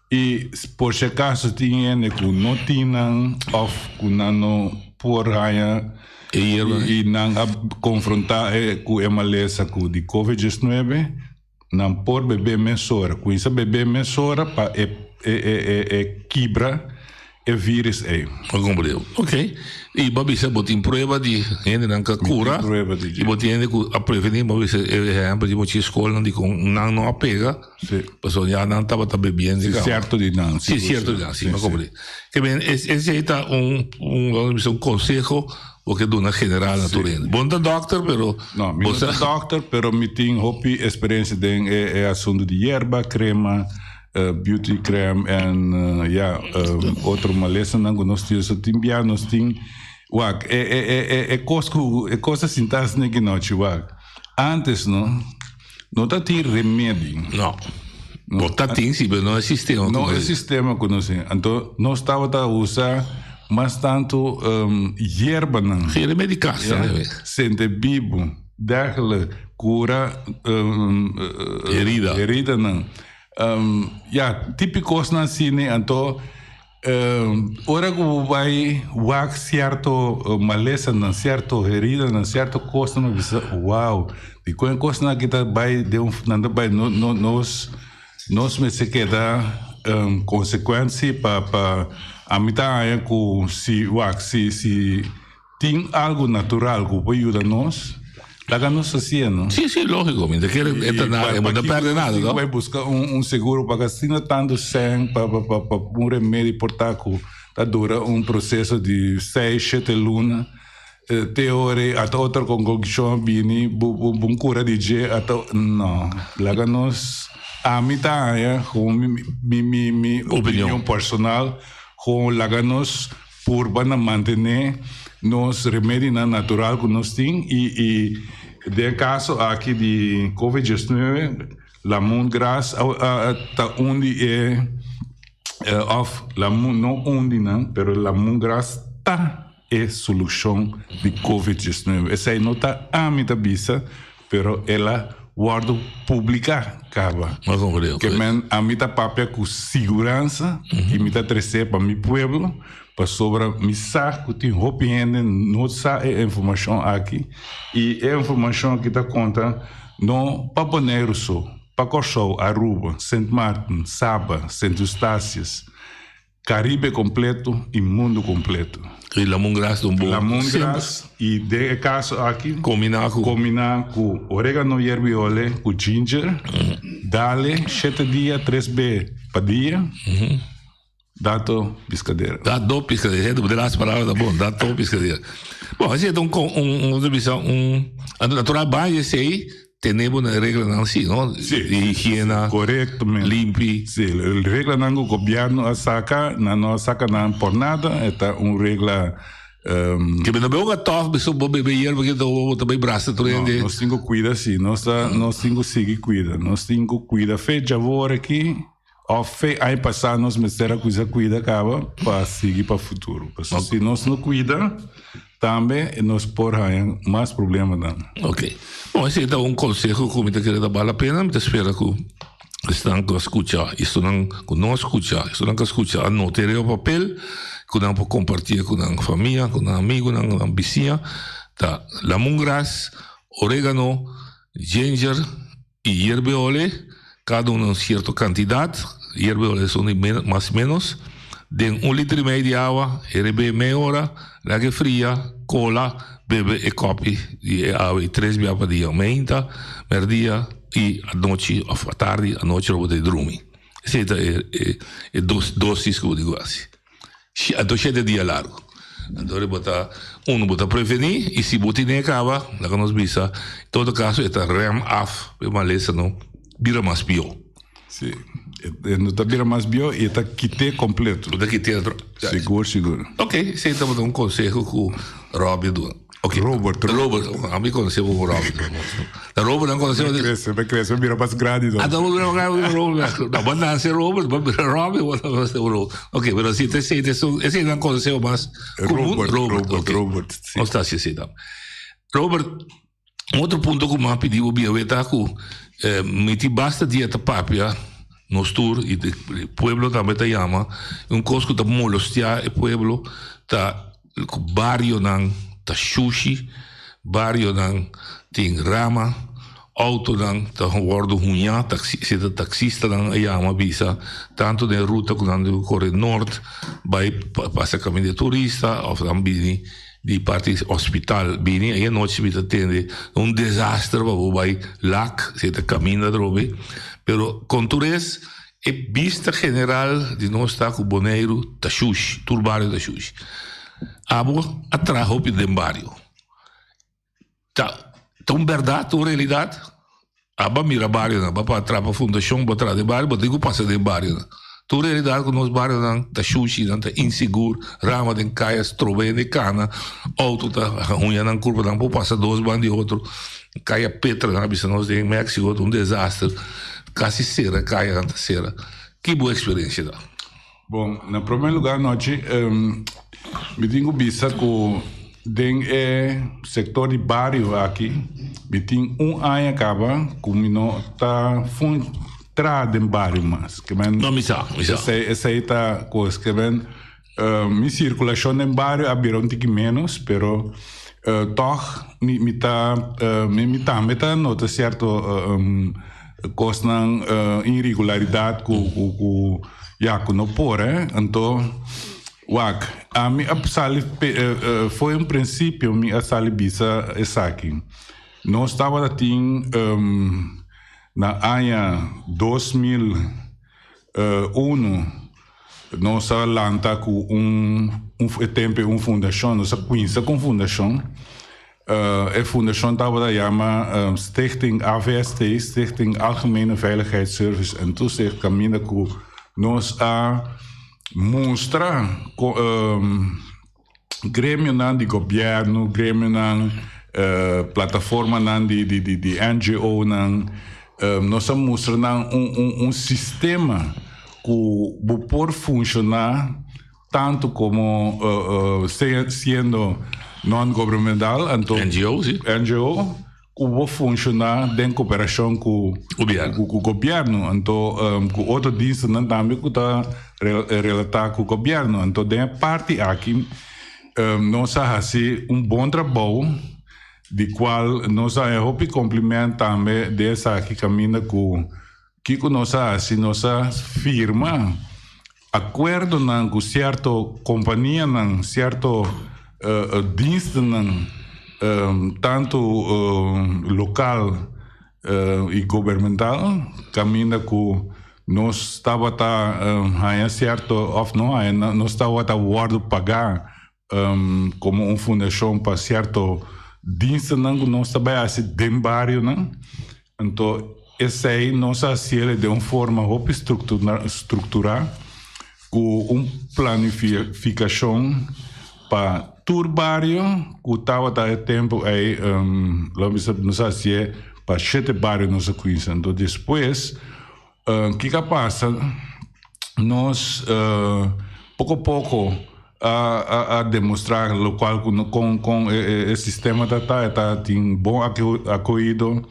i por si acaso tin hende ku no tin nan òf ku nan no por haña E yerba. i nan a konfrontá ku e malesa ku di covid diesnuebe. Nan por bebé mesora. Kuinsa bebé mesora pa e e e e kibra e virus ei. Bo komprende. Ok. I bo a bisa bo tin prueba di hendenan ku a kura. Mi tin prueba di dje. I bo tin hende ku a prevení. Bo a bisa e ehèmpel di mucha skolnan di kon nan no a pega. Si. Pasobra ya nan tabata bebiendo. Si, sierto di nan. Si, sierto di nan. Si, mi a komprende. Ke men esei ta un un bisa un konseho. Bo ke duna general na tur hende. Bo no ta dokter, pero. No, mi no ta dokter, pero mi tin hopi experiencia den e e asunto di yerba, crema, beauty creme en ya, otro malesanan ku nos tin. So tin bia nos tin, wak, e e e e e kos ku e kos ta sinta asina ki nochi, wak. Antes no, no ta tin remedi. No. Bo ta tin si, pero no e sistema ku No e sistema ku nos tin. Anto nos tabata usa mas tantu yerbanan. Si, remedi kas tambe. Ya, sente bibu, dergelijk, kura Herida. heridanan. Ya, tipi kosnan asina. Anto Ora ku bo bai wak sierto malesanan, sierto heridanan, sierto kosnan, bo bisa, wow, dikon e kosnan aki ta bai den un, nan ta bai, no, no, nos, nos mester keda konsekuent si pa, pa, ami ta haña ku si wak, si, si Tin algo natural ku por yuda nos, laga nos hasié, no? Sí, sí, lógico. Mi ta kere e ta nada, e bo ta perde nada, no? Bai buska un, un seguro pa asina tantu sèn pa, pa, pa, pa un remedi por ta ku. Ta dura un proseso di seis, shete luna. Te ora ei ata otro konklushon a bini, bo bo bo kura di dje ata no. Laga nos, ami ta haña gewoon mi mi mi mi opinion personal, gewoon laga nos purba na mantené nos remedinan natural ku nos tin i i den e kaso aki di covid diesnuebe Lamungras ta un di e of lamun no un di nan pero lamungras ta e solushon di covid diesnuebe. Esei no ta ami ta bisa pero el a wòrdu publiká kaba. Ke men ami ta papia ku siguransa i mi ta tres'é pa mi pueblo pasobra mi sa ku tin hopi hende no sa e informashon aki i e informashon aki ta konta No pa Boneiru so, pa Kòrsou, Aruba, Sint Maarten, Saba, Sint Eustatius, Karibe kompleto i mundu kompleto. I lamungras ta un bon. Lamungras i den e kaso aki. Kombiná ku. Kombiná ku oregano yerbi ole ku ginger. Dale shete dia tres be pa dia. Dato piscadera. Dato piscadera. Gente, de laatste palabra ta bon. Dato piscadera. Bon, así un, un, un, bisa, un, natural baño esei, tenemos una regla nan sí, no? Sí. De higiena. Correcto, men. Limpi. Sí, el regla nan ku gobierno a saca, nan no a saca nan por nada, eta un regla Um, que no bebe tof, beso bo bebe hierba que to bo bay brasa to no, nos tin ku cuida sí, nos ta, nos tin ku sigui cuida, nos tin ku cuida fe javor aki. Of fe aña pasá nos mester a kuisa kuida kaba pa sigui pa futuro. Pasobra si nos no kuida, tambe nos por haña mas problemanan. Ok. Bon, esei ta un konseho ku mi ta kere ta bal la pena. Mi ta spera ku esnan ku a skucha i esnan ku no a skucha, esnan ku a skucha a nota e riba papel, ku nan por kompartié ku nan famia, ku nan amigunan, ku nan bisiña. Ta lamungras, oregano, ginger. I yerbe ole, kada un un sierto kantidat, yerbe ole esun di mas menos, den un liter i mei di awa, herebé mei ora, laga e fria, kola, bebe e kòpi di e awa ei tres bia pa dia, meinta, mèrdia i anochi òf atardi, anochi ora bo ta drumi. Esei ta e e dosis ku bo tin ku hasi. Anto shete dia largu. Anto bo ta, uno bo ta prevení i si bo tine kaba, laga nos bisa, en todo kaso e ta rem af e malesa no bira mas pió. Sí, e no ta bira mas pió i e ta kit'é kompleto. E ta kit'é. Sigur, sigur. Ok, esei tabata un konseho ku Robbie a duna. Ok. Robert. Robert, ami conoce como Robert. Ta Robert nan conoce. Me crece, me crece, me bira mas grandi dan. Ah, ta bira mas grandi, Robert. No, bo nace Robert, bo bira Robert, bo nace Robert. Ok, pero si te sei, ese nan conoce mas común. Robert, Robert, okay. Robert. Sí. Nos ta así, dan. Robert, un otro punto ku m'a pidi bo bia weta ku eh, mi ti basta dia ta papia nos tur i e pueblo tambe ta yama un kos ku ta molestia e pueblo ta Ku barionan ta shushi, barionan tin rama, outonan ta wòrdu huñá, si ta taksistanan a yama bisa tantu den ruta ku nan debe kore nort bai pasa kaminda di turista òf nan bini di parti hospital bini ei anochi mi ta tende un desaster pa bo bai lak si ta kaminda atrobe pero kon tur es E bista general di nos ta ku Boneiru ta shushi, tur bario ta shushi. Abo a traha hopi den bario. Ta ta un bèrdat, un realidat? Abo a mira barionan, bo a traha pa fundashon, bo a traha den bario, bo tin ku pasa den barionan. Ta un realidat ku nos barionan ta shushi, nan ta insigur, rama den kaya, stroba hende kana, outo ta huña nan kurpa, nan por pasa dos ban di otro. Kaya Petra nan a bisa nos den Mexico ta un desaster. Casi cera cayanan ta cera. Ki bo experiencia ta? Bon, na prome lugar nochi mi tin cu bisa cu den e sector di bario aki mi tin un aña caba cu mi no ta fun traha den bario mas. No, mi sa, mi sa. Esey ta cos ke men mi circulacion den bario a bira un tiki menos pero tog mi mi ta mi tambe ta nota cierto cosnan irregularidad cu cu ya cu no por eh anto wak ami a sali fo'i un principio mi a sali bisa esaki nos tabata tin na aña 2001. Nos a lanta ku un un e tempu un fundashon, nos a kuinsa ku un fundashon. E fundashon tabata yama Stichting AVST, Stichting Algemene Veiligheidsservice en Toezicht, kaminda ku nos a mustra gremionan di gobièrnu, gremionan, plataformanan di di di NGOnan, nos a mustra nan un un un sistema ku bo por funshoná tantu komo siendo non-gubernamental, anto NGO, si. NGO, ku bo funshoná den koperashon ku Gobièrnu. Ku gobièrnu, anto ku otro dienstennan tambe ku ta relatá ku gobièrnu. Anto den e parti aki nos a hasi un bon trabou di kual nos a haña hopi kompliment tambe den esaki kaminda ku kiko nos a hasi, nos a firma Akuerdonan ku sierto kompanianan, sierto dienstennan, tantu lokal i gubernamental, kaminda ku nos tabata haña sierto òf no haña, nos tabata wòrdu pagá komo un fundashon pa sierto dienstennan ku nos ta bai hasi den barionan. Anto esei nos a hasiel den un forma hopi strukturá ku un planifikashon pa tur bario ku tabata e tempu ei lo bisa nos a hasié pa shete bario nos a kuinsa. Anto despues kiko a pasa nos poko poko a demostrá lokual ku kon kon e sistema ta ta, e ta tin bon akohido,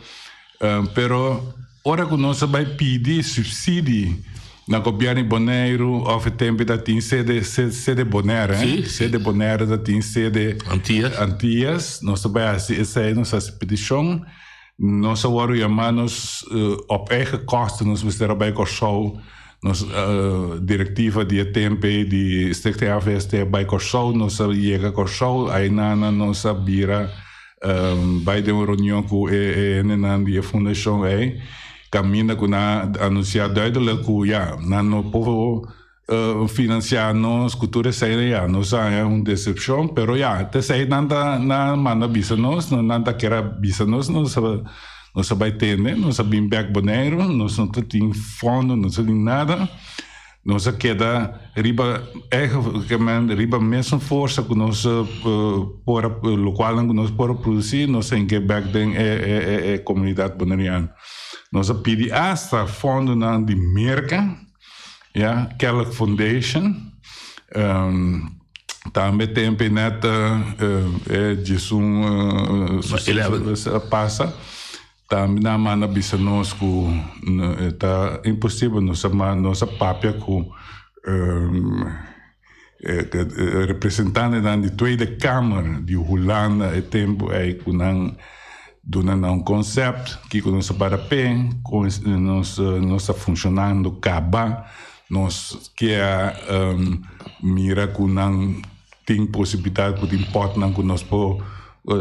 pero ora ku nos a bai pidi supsidi na gobièrnu di Boneiru òf e tempu ta tin sede sede Bonaire, sede Bonaire ta tin sede Antias, nos a bai hasi esei, nos a hasi petishon, nos a wòrdu yamá nos op eigen kosten nos mester a bai Kòrsou. Nos direktiva di e tempu ei di Stichting AVST a bai Kòrsou, nos a yega Kòrsou, ainana nos a bira bai den un reunion ku e hendenan di e fundashon ei, kaminda ku nan a anunsiá duidelik ku ya, nan no por finansiá nos ku tur esei, ya, nos a haña un desepshon, pero ya, ta esei nan ta nan a manda bisa nos, nan ta kere a bisa nos, nos a. Nos a bai tende, nos a bin bek Boneiru, nos no ta tin fondo, no ta tin nada. Nos a keda riba eigenlijk riba mesun forsa ku nos por a lokualnan ku nos por a produsí, nos a hinka bek den e komunidat boneriano. Nos a pidi asta fondonan di Merka, ya, Kellogg Foundation. Tambe tempe net e djesun suseso a pasa, tambe nan a manda bisa nos ku ta imposibel, nos a nos a papia ku representantenan di Tweede Kamer di Hulanda e tempu ei ku nan duna nan un concept kiko nos a para p'e, kon nos nos ta funshonando kaba. Nos kier mira ku nan tin posibilidat ku tin potnan ku nos por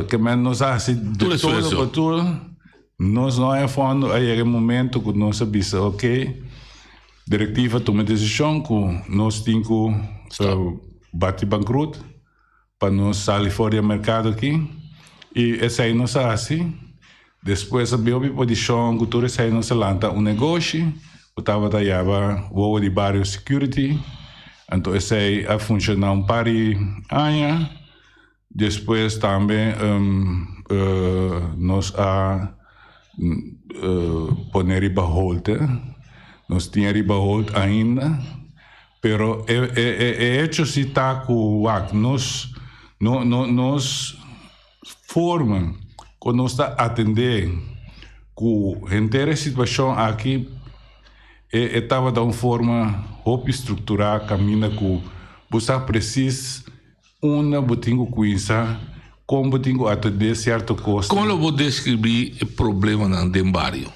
ke men nos a hasi de todo pa tur. Nos no haña fondo a yega e momento ku nos a bisa ok direktiva tuma e desishon ku nos tin ku bati bankrut pa nos sali for di e merkado aki i esei nos a hasi. Despues a bin hopi podishon ku tur esei nos a lanta un negoshi ku tabata yaba Wowo di Bario Security. Anto esei a funshoná un par di aña. Despues tambe nos a pone riba hold. Nos tin riba hold ainda. Pero e e hecho si ta ku wak nos no no nos forma ku nos ta atendé ku henter e situashon aki e e tabata un forma hopi strukturá kaminda ku bo sa presis unda bo tin ku kuinsa, kon bo tin ku atendé sierto kos. Kon lo bo deskribí e problemanan den bario?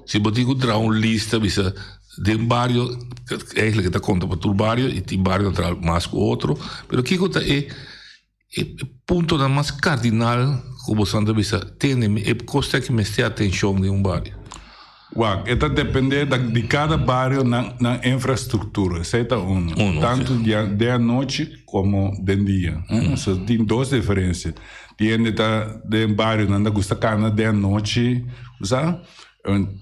Si bo tin ku traha un lista bisa den bario, eigenlijk e ta konta pa tur bario i tin bario ta traha mas ku otro, pero kiko ta e e puntonan mas kardinal ku boso ta bisa tene e kos ta ki mester atenshon den un bario? Wak, e ta depende di kada bario nan nan infrastruktura, esei ta uno. Tantu den anochi komo den dia. So tin dos diferensia. Tin hende ta den bario nan ta gusta kana den anochi, bo sa,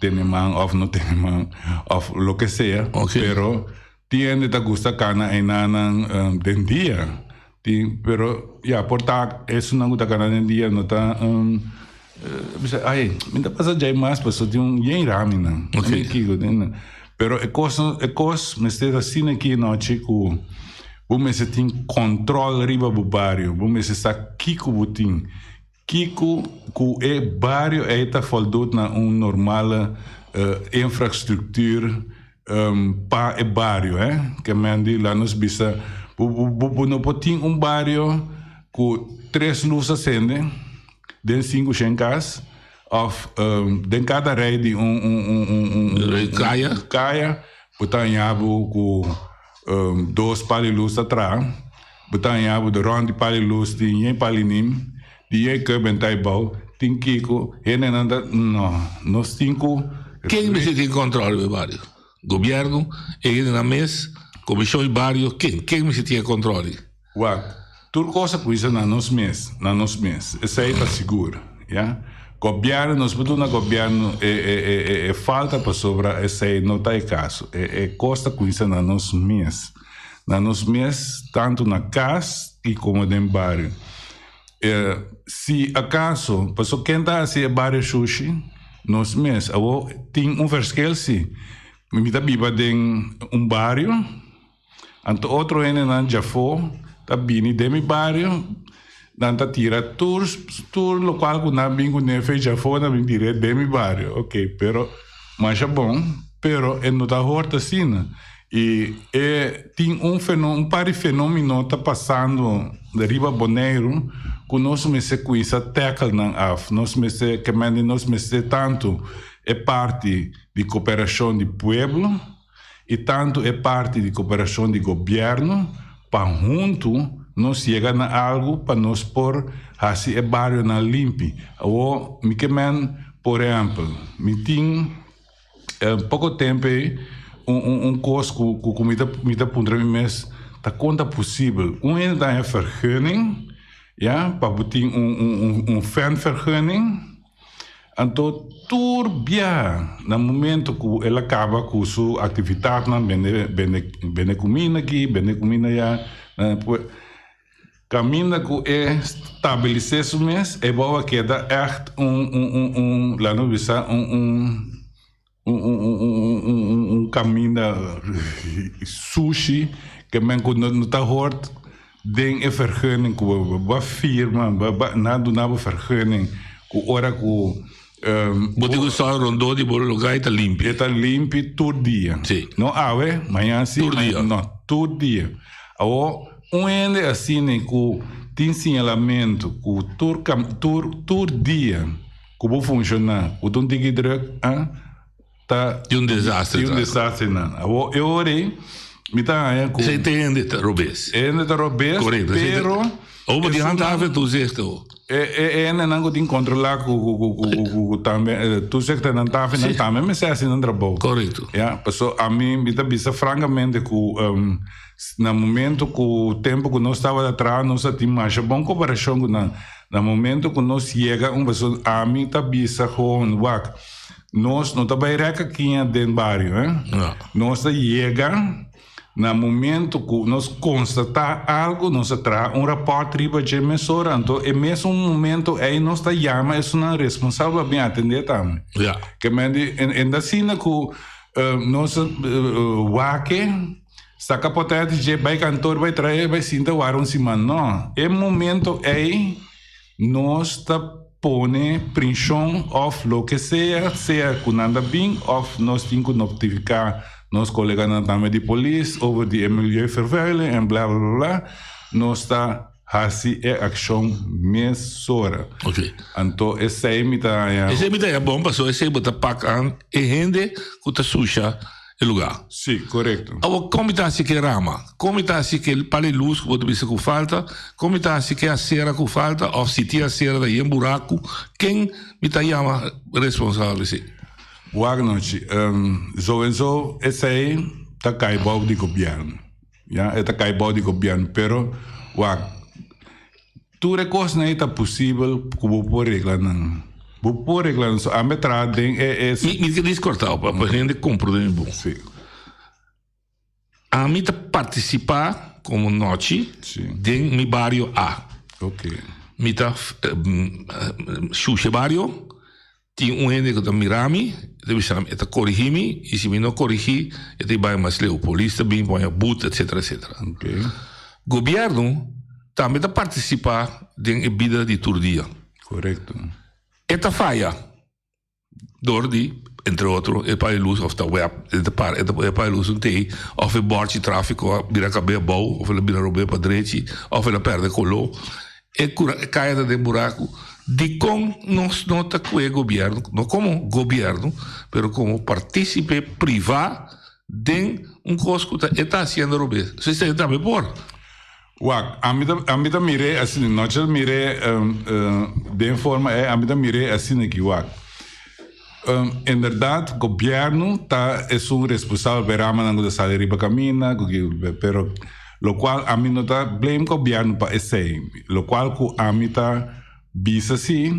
tene man òf no tene man òf loke sea, pero tin hende ta gusta kana einanan den dia. Tin, pero ya, por ta esunnan ku ta kana den dia no ta bisa ay mi ta pasa djai mas pasobra tin un yen raminan. Okay. Kiko tin. Pero e kos e kos mester ta asina aki nochi ku bo mester tin kòntròl riba bo bario, bo mester sa kiko bo tin, kiko ku e bario ei ta voldut na un normale infrastruktuur pa e bario eh ke men di laat nos bisa bo bo bo no por tin un bario ku tres lus a sende den sinku shen kas of den kada rei di un un un un un kaya kaya bo ta haña bo ku dos pal di lus ta traha bo ta haña bo rònt di pal di lus tin yen pal di nim di yen keuben ta ebou tin kiko hendenan ta no nos tin ku. Ken mester tin control riba e bario? Gobierno, e hendenan mes, comision di bario, ken? Ken mester tin e control ei? Wak, tur cos a cuminsa na nos mes, na nos mes, esey ta sigur, ya. Gobierno, nos por duna gobierno e e e e falta pasobra esey no ta e caso, e e cos ta cuminsa na nos mes, na nos mes tanto na cas y como den bario. E si acaso, pasobra ken ta haci e bario shushi? Nos mes. Awor tin un verschil si, mi ta biba den un bario. Anto otro hendenan djafó ta bini den mi bario, nan ta tira tur tur lokual ku nan bin kuné fe djafó nan bin tir'é den mi bario. Oke, pero masha bon, pero e no ta hòrt asina. I e tin un fenó un par di fenómeno ta pasando riba Boneiru ku nos mester kuminsá tèkel nan af. Nos mester, ke mende nos mester tantu e parti di koperashon di pueblo, i tantu e parti di koperashon di gobièrnu pa huntu nos yega na algu pa nos por hasi e barionan limpi. Awor mi ke men, por ehèmpel, mi tin poko tempu ei un un un kos ku ku mi ta mi ta puntra mi mes ta kon ta posibel un hende ta haña vergunning ya pa bo tin un un un fanvergunning. Anto tur biaha na momento ku el a kaba ku su aktivitatnan bende bende bende kuminda aki bende kuminda aya kaminda ku e stabilisé su mes e bou a keda ègt un un un un laat nos bisa un un un un un un un un un kaminda sushi ke men ku no ta hort Den e vergunning ku bo bo a firma, bo a nan a duna bo vergunning ku ora ku. Bo tin ku sòru rondó di bo lugá e ta limpi. E ta limpi tur dia. Sí. No awe, mañan sí. Tur dia. No, tur dia. Awor, un hende asina ku tin siñalamentu ku tur tur tur dia ku bo funshoná ku ta un tiki drùk, ah. Ta Di un desastre. Di un desastre nan. Awor e ora ei mi ta haña ku. Esei ta hende ta robes. E hende ta robes. Korekto. Pero. Awor bo di handhaven toezicht o. E e hendenan ku tin kontrolá ku ku ku ku ku ku tambe toezicht en handhaven nan tambe mester hasi nan trabou. Korekto. Ya, paso ami mi ta bisa frankamente ku na momento ku tempu ku nos tabata traha nos a tin masha bon koperashon ku nan. Na momento ku nos yega un paso ami ta bisa gewoon wak. Nos no ta bai reka kiña den bario, eh. Nos ta yega na momento ku nos konstatá algu, nos ta traha un rapòrt riba dje mesora, anto e mesun momento ei nos ta yama esunnan responsabel pa bin atendé tambe. Ke men di, en ta asina ku nos wak-e, saka potèt di dje, bai kantor, bai trahe, bai sinta wara un siman. No, e momento ei Nos ta pone prinshon òf loke sea, sea ku nan ta bin òf nos tin ku notifiká nos koleganan tambe di polis over di e milieuvervuiling en bla bla bla, nos ta hasi e akshon mesora. Oké. Anto esei mi ta haña. Esei mi ta haña bon pasobra esei bo ta pak aan e hende ku ta susha e lugá. Sí, korekto. Awor, kon mi ta hasi ke rama? Kon mi ta hasi ke pal e lus ku bo ta bisa ku falta? Kon mi ta hasi ke asera ku falta? Òf si tin asera ta yen buraku? Ken mi ta yama responsabel esei? Wak nochi, sowieso esei ta kai bou di gobièrnu, ya, e ta kai bou di gobièrnu, pero wak, tur e kosnan ei ta posibel ku bo por regla nan, bo por regla nan, so ami a traha den e e. Mi mi ke diskortá bo pa hende komprondé mi bon. Si. Ami ta partisipá komo nochi den mi bario A. Mi ta shusha e bario, tin un hende ku ta mira mi, e ta bisa mi, e ta korigí mi i si mi no korigí e ta bai mas leu, polis ta bin pon e but etsetera etsetera. Gobièrnu tambe ta partisipá den e bida di tur dia. E ta faya. Dor di, entre otro, e pa'i lus of ta web, e ta para, e pa'i lus un tei, of e bòrchi tráfiko a bira kab'é abou, of el a bira rob'é pa drechi, of el a pèrdè koló. E kura, e kaya ta den buraku. Dikon nos no ta kue gobièrnu, no komo gobièrnu, pero komo partísipe privá den un kos ku ta e ta hasiendo robes? So esei tambe por. Wak, ami ta, ami ta mir'é asina, nochi ta mir'é den forma ei, ami ta mir'é asina aki, wak. Inderdat, gobièrnu ta esun responsabel pa e ramanan ku ta sali riba kaminda, ku ki, pero lokual ami no ta blame gobièrnu pa esei. Lokual ku ami ta bisa si,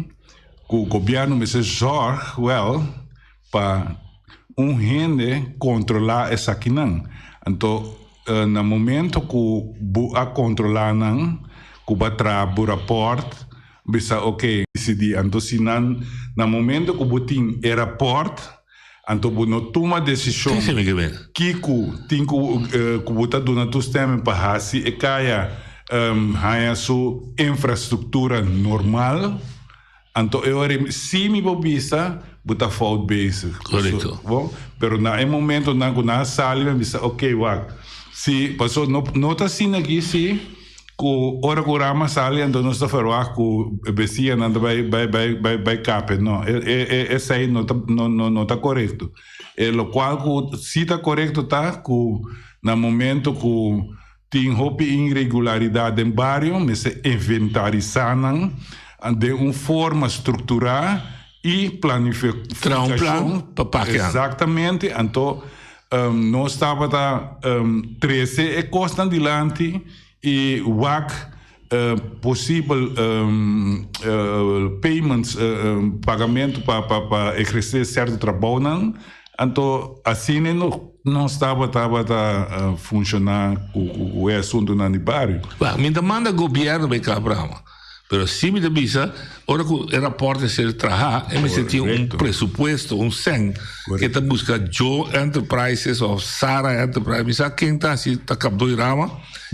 ku gobièrnu mester zòrg wèl pa un hende kontrolá esakinan. Anto. Na momento ku bo a kontrolá nan, ku bo a traha bo rapòrt, bisa oke. Disidí. Anto si nan, na momento ku bo tin e rapòrt, anto bo no tuma desishon kiko tin ku ku bo ta duna toestemming pa hasi e kaya haña su infrastruktura normal. Anto e ora si mi por bisa bo ta fout bezig. Correcto. Bon, pero na e momentonan cu nan a sali mi a bisa ok wak, si paso no no ta asina aki si cu ora cu rama sali anto nos ta verwacht cu e bestianan ta bay bay bay bay bay kape no e e esey no ta no no no ta corecto. E locual cu si ta corecto ta cu na momento cu Tin hopi inregularidat den bario, mester inventarisá nan den un forma strukturá i planifikashon. Traha un plan pa pakian. Exactamente, anto nos tabata trese e kosnan dilanti i wak posibel payments, pagamentu pa pa ehersé sierto trabounan. Anto asina nos tabata tabata funshoná ku e asuntunan di bario. Wak, mi ta manda gobièrnu bai kla Brahma, pero si mi ta bisa ora ku e rapòrt a ser trahá e mester tin un presupuesto, un sèn ke ta buska Joe Enterprises òf Sara Enterprises, mi sa ken ta hasi ta kap doi rama,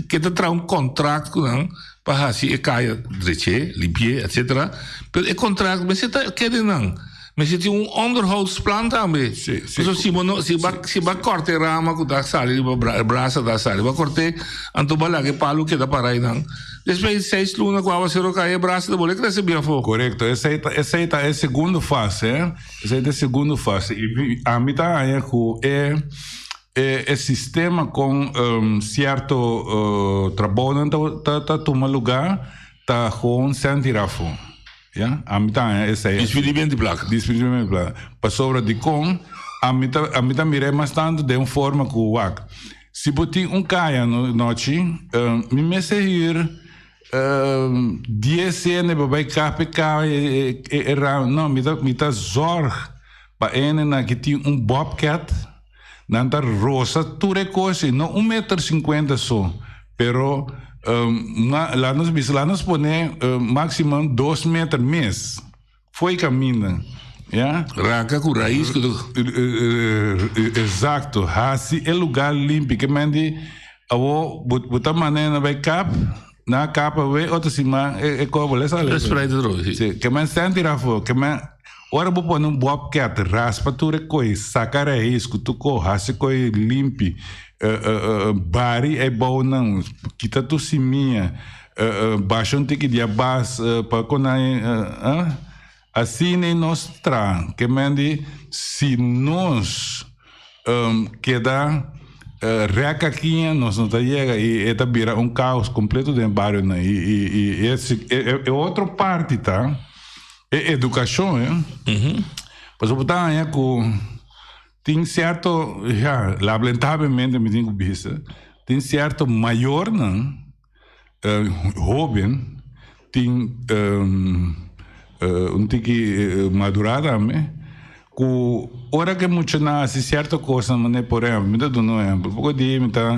ke ta traha un kontrakt ku nan pa hasi e kaya dreché, limpi'é, etsetera, pero e kontrakt mester ta kede nan. Mester tin un onderhoudsplan tambe. Sí, sí. Pasobra si bo no, si ba, si ba kòrta e rama ku ta sali riba bra, e brasa ta sali, ba kòrt'é, anto ba laga e palu keda pará einan. Despues di seis luna ku awasero kai e brasa ta bolbe krese bien afó. Korekto, esei ta, esei ta e segundo fase, eh. Esei ta e segundo fase. I mi, ami ta haña ku e, e, e sistema kon sierto trabounan ta, ta, ta tuma lugá ta gewoon sènti rafo. Ya, ami ta haña esei. Dispidimento di plaka. Dispidimento di plaka. Pasobra dikon ami ta ami ta mir'é mas tantu den un forma ku wak. Si bo tin un kaya nochi, mi mester hür dies hende pa bai kap e kaya e ram. No, mi ta mi ta zòrg pa hendenan ki tin un bobcat, Nan ta rosa tur e kos ei, no un meter sinkuenta so, pero laat nos bisa, laat nos pone maximum dos meter mes fo'i kaminda, ya. Raka ku rais ku ta. Exacto, hasi e lugar limpi, ke men di awo bo ta manda nan bai kap, nan a kap awe otro siman e kos bo le sali. E spray ta trobe, si. Si, ke men senti afo, ke men. Ora bo pone un bobcat, raspa tur e koi, saka rais ku tur ko, hasi koi limpi, bari e bounan, kita tur simia, basha un tiki di abas pa kon nan asina ei nos traha. Ke men di si nos keda rèk akiña nos no ta yega i e ta bira un kaos kompleto den e barionan. I e otro parti ta. E edukashon, eh. Pasobra bo ta haña ku tin sierto, ya, lamentablemente mi tin ku bisa, tin sierto mayornan hoben tin un tiki madurá tambe ku ora ku e muchanan hasi sierto kosnan manera por ehèmpel mi ta duna un ehèmpel poko dia mi ta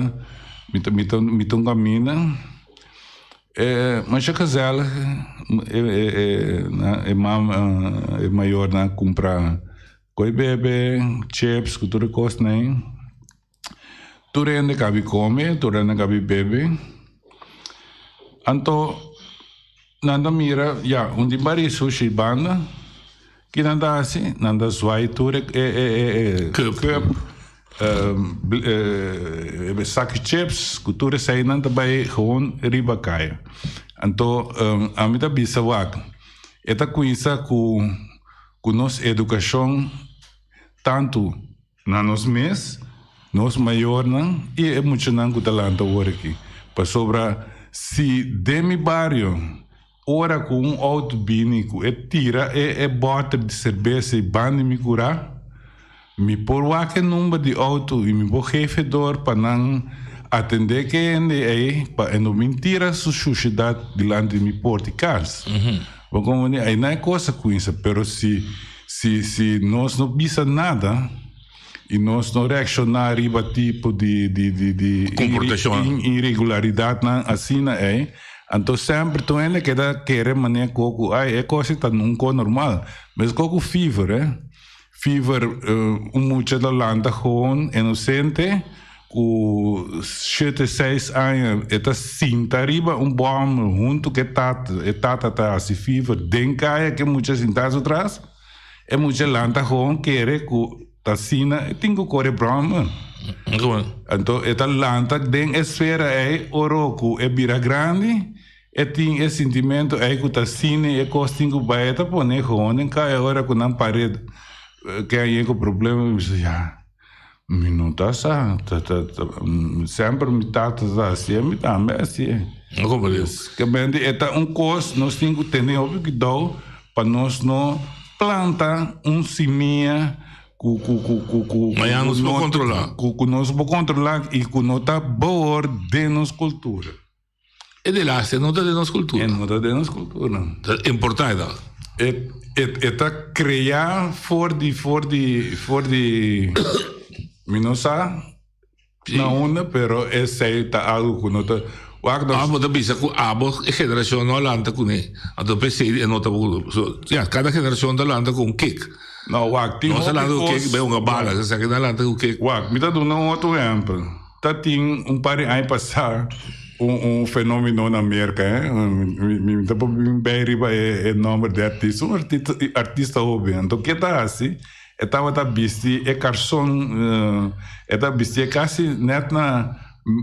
mi ta mi ta mi ta un kaminda e masha gezellig e e mama e mayornan a kumpra koi bebe chips ku tur e kosnan ei. Tur hende kabi kome, tur hende kabi bebe. Anto nan ta mira, ya, un di bari sushi banda, ki nan ta hasi? Nan ta zwai tur e e e cup, e saki chips ku tur esei nan ta bai gewoon riba kaya. Anto ami ta bisa wak, e ta kuinsa ku ku nos edukashon tantu. Na nos mes, nos mayornan i e muchanan ku ta lanta awor aki. Pasobra si den mi bario ora ku un outo bini ku e tira e e bòter di serbesa i banda mi kurá, mi por wak e number di outo i mi por geef e dor pa nan atendé ku e hende ei pa e no bin tira su shushedat dilanti di mi porta di kas. Bo komprendé? Einan e kos a kuminsa. Pero si. Si si nos no bisa nada y nos no reacciona riba tipo di di di di Comportacion. irregularidadnan asina ey, anto semper tur hende keda kere manera cu ay e cos ta un cos normal. Mesco cu fever eh, fever un mucha ta lanta gewoon inocente cu shete seis aña e ta sinta riba un bom hunto cu e tata, e tata ta haci fever den caya cu e mucha sinta su tras, e mucha lanta gewoon kere cu ta asina e tin cu core brommer. Anto e ta lanta den e sfera ey oro cu e bira grandi e tin e sintimento ey cu ta asina e cos tin cu bay e ta pone gewoon den caya ora cu nan pared ke a yega cu problema mi bisa ya. Mi no ta sa, ta ta ta semper mi tata ta hasié, mi tambe hasié. No comprendé. Pues, ke bende e ta un kos nos tin ku tene hopi kuidou pa nos no planta un simia ku ku ku ku ku Mañana nos por kontrolá. Ku ku nos por kontrolá i ku no ta boor den nos kultura. E delaste no ta den nos kultura. E no ta den nos kultura. Ta importá e ta. E e e ta kreá for di for di for di mi no sa na unda pero esei ta algu ku no ta wak nos. Abo ta bisa ku abo e generashon no a lanta kuné anto p'esei e no ta so ya kada generashon ta lanta ku un kek. No wak tin Nos a hopi lanta ku kos. kek bai hunga bala esaki nan a lanta ku kek. Wak mi ta duna un otro ehèmpel. Ta tin un par di aña pasá un un fenomeno na Merka eh mi mi ta por bin bay riba e e nomber di artista un artista artista hoben anto ke ta hasi e tabata bisti e karson e ta bistié kasi net na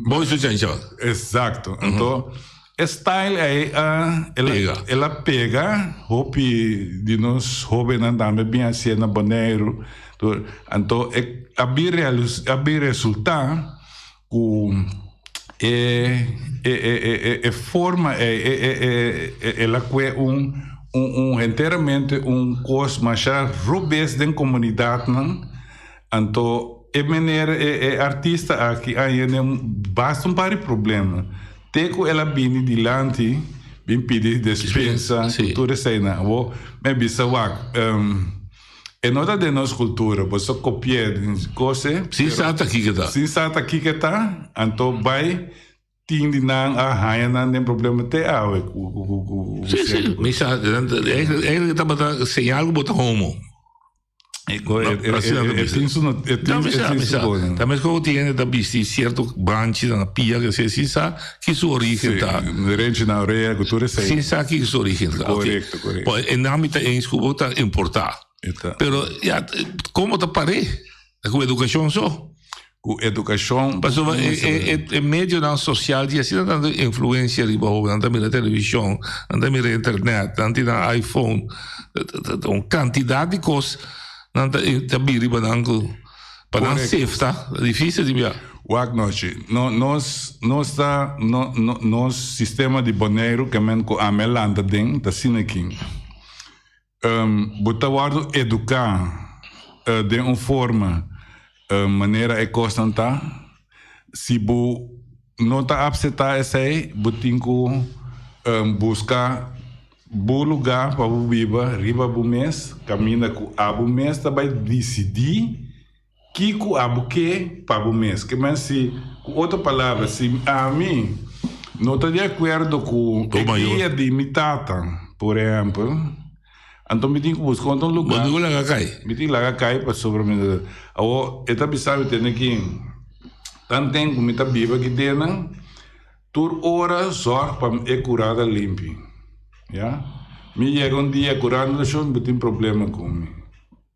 Boy su chan chan. Exacto anto e style ey a el a el a pega hopi di nos hobennan tambe bin hasié na Boneiru Anto e a bin a bin resultá ku e e e e forma ei e e e el a kue un un henteramente un kos masha robes den komunidatnan. Anto e mener e e artista aki a yende basta un par di problema te ku el a bini dilanti bin pidi despensa ku tur eseinan. Awor mi a bisa wak. E no ta den nos cultura, bo sa copi'é den cose. Sin sa ta kiko ta. Sin sa ta kiko ta, anto bai tin di nan a haña nan den problema te awe cu cu cu cu Sí, sí, mi sa, eigenlijk tabata señal cu bo ta homo. E tin su e tin su cosa. Ta mesco cu tin hende ta bisti cierto banchi na pia que si sin sa ki su origen ta. Renchi na orea cu tur esey. Sin sa ki su origen ta. Correcto, correcto. Bo e nami ta eens cu bo ta importa. Pero ya, como ta pare? Ta cu educacion so. Cu educacion. Pasobra e e medionan social di asina tanto influencia riba hopi. Nan ta mira television, nan ta mira internet, nan tin nan iPhone. Ta un cantidad di cos nan ta ta bini riba nan cu pa nan safe ta dificil di bia. Wak nochi, no nos nos ta no no nos sistema di Boneiru ke men ku ami a lanta den ta asina akin. Bo ta wòrdu eduká. den un forma manera e kosnan ta. Si bo no ta apseptá esei, bo tin ku buska bo lugá pa bo biba riba bo mes, kaminda ku abo mes ta bai disidí kiko abo ke pa bo mes. Ke men si, ku otro palabra, si ami no ta di akuerdo ku e guia di mi tata, por ehèmpel, Anto mi tin ku buska otro lugá. Bo tin ku laga kai. Mi tin laga kai pasobra mi ta. Awor e ta bisa mi tene ki tanten ku mi ta biba aki denan tur ora zòrg pa e kurá ta limpi. Ya. Mi yega un dia kurá no ta shon bo tin problema ku mi.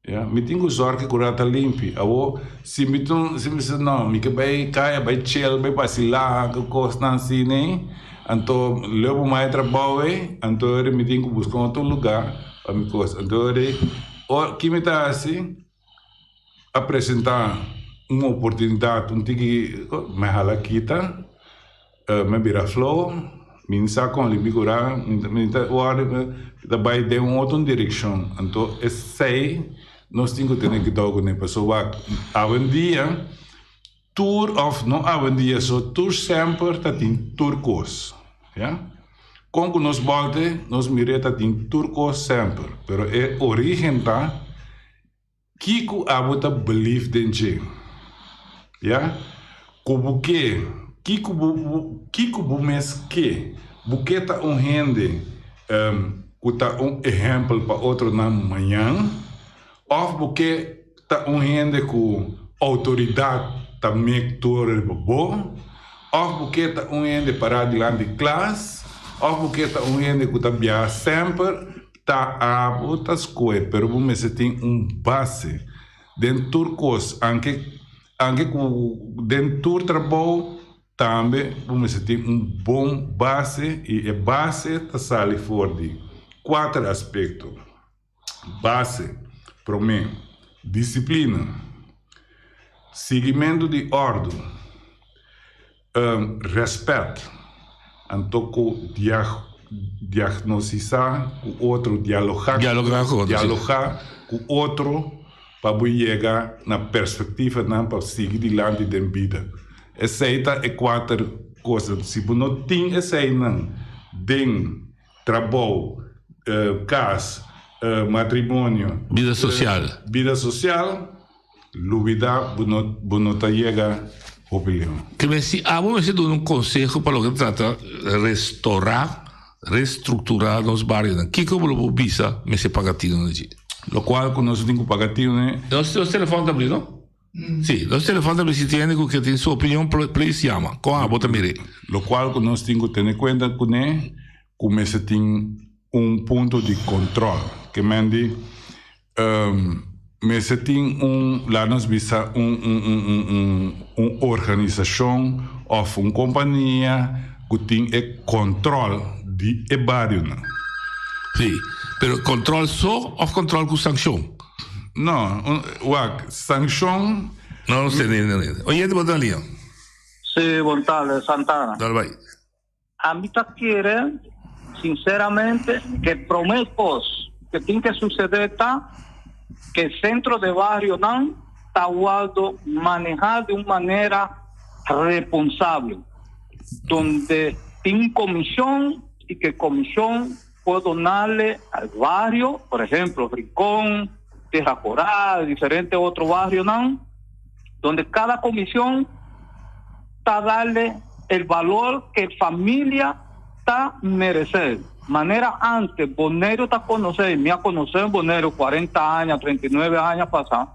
Ya. Mi tin ku zòrg ku e kurá ta limpi. Awor si mi tin si mi bisa no mi ke bai kaya bai chel bai basilá ku kosnan asina ei. Anto leu bo mai trabou ei, anto ora mi tin ku buska un otro lugá pa mi kos. Anto ora ora ki mi ta hasi? A presentá un oportunidat, un tiki mi hala kita, mi bira flow, mi no sa kon limpia kurá, mi ta wòrdu mi ta bai den un otro direkshon. Anto esei nos tin ku tene kuidou kuné pasobra wak awendia. Tur of no awendia so tur semper ta tin tur kos ya kon ku nos bolte nos mire ta tin tur kos semper pero e origen ta kiko abo ta belief den dje ya ku bo ke kiko bo kiko bo mes ke bo ke ta un hende ku ta un ehempel pa otronan mañan of bo ke Ta un hende ku outoridat ta mek tur riba bo? Òf bo ke ta un hende pará dilanti klas? Òf bo ke ta un hende ku ta biaha semper? Ta abo ta skohe, pero bo mester tin un base den tur kos, anke anke ku den tur trabou tambe bo mester tin un bon base i e base ta sali for di kuater aspekto. Base, Promé, disiplina, siguimentu di òrdu, rèspèt, anto ku diagnosisá ku otro, dialogá ku otro pa bo yega na perspektivanan pa sigui dilanti den bida. Esei ta e kuater kosnan. Si bo no tin eseinan den Trabou, kas, matrimonio. Bida sosial. Bida sosial, lubida bo no bo no ta yega hopi leu. Ke men si abo mester duna un konseho pa loke ta trata restorá, restrukturá nos barionan, kiko bo lo por bisa mester paga tino na dje? Lokual ku nos tin ku paga tino ne. Nos telefòn ta abrí no? Sí, nos telefòn ta abrí si tin hende ku ke tin su opinion please yama. Kon abo ta mir'é? Lokual ku nos tin ku tene kuenta kuné ku mester tin un punto di kontròl. Ke men di mester tin un, laat nos bisa un un un un un un organisashon òf un kompania ku tin e kontròl di e barionan. Sí, pero kontròl so òf kontròl ku sankshon? No, wak, sankshon. No, no sé, no, no. Oyente bo ta na liña. Sí, bon tarde, Santana. Dale bai. Ami ta kere, sinceramente, ke prome kos ke tin ke sucede ta ke centro de barionan ta wordo maneha di un manera responsable, donde tin comision y ke comision por donarle al barrio, por ejemplo, Rincón, Tierra Coral, diferente otro barrionan, donde cada comisión ta darle el valor que familia ta merecer. Manera antes, Boneiru ta conoce, mi a conoce en Boneiru 40 años, 39 años pasados,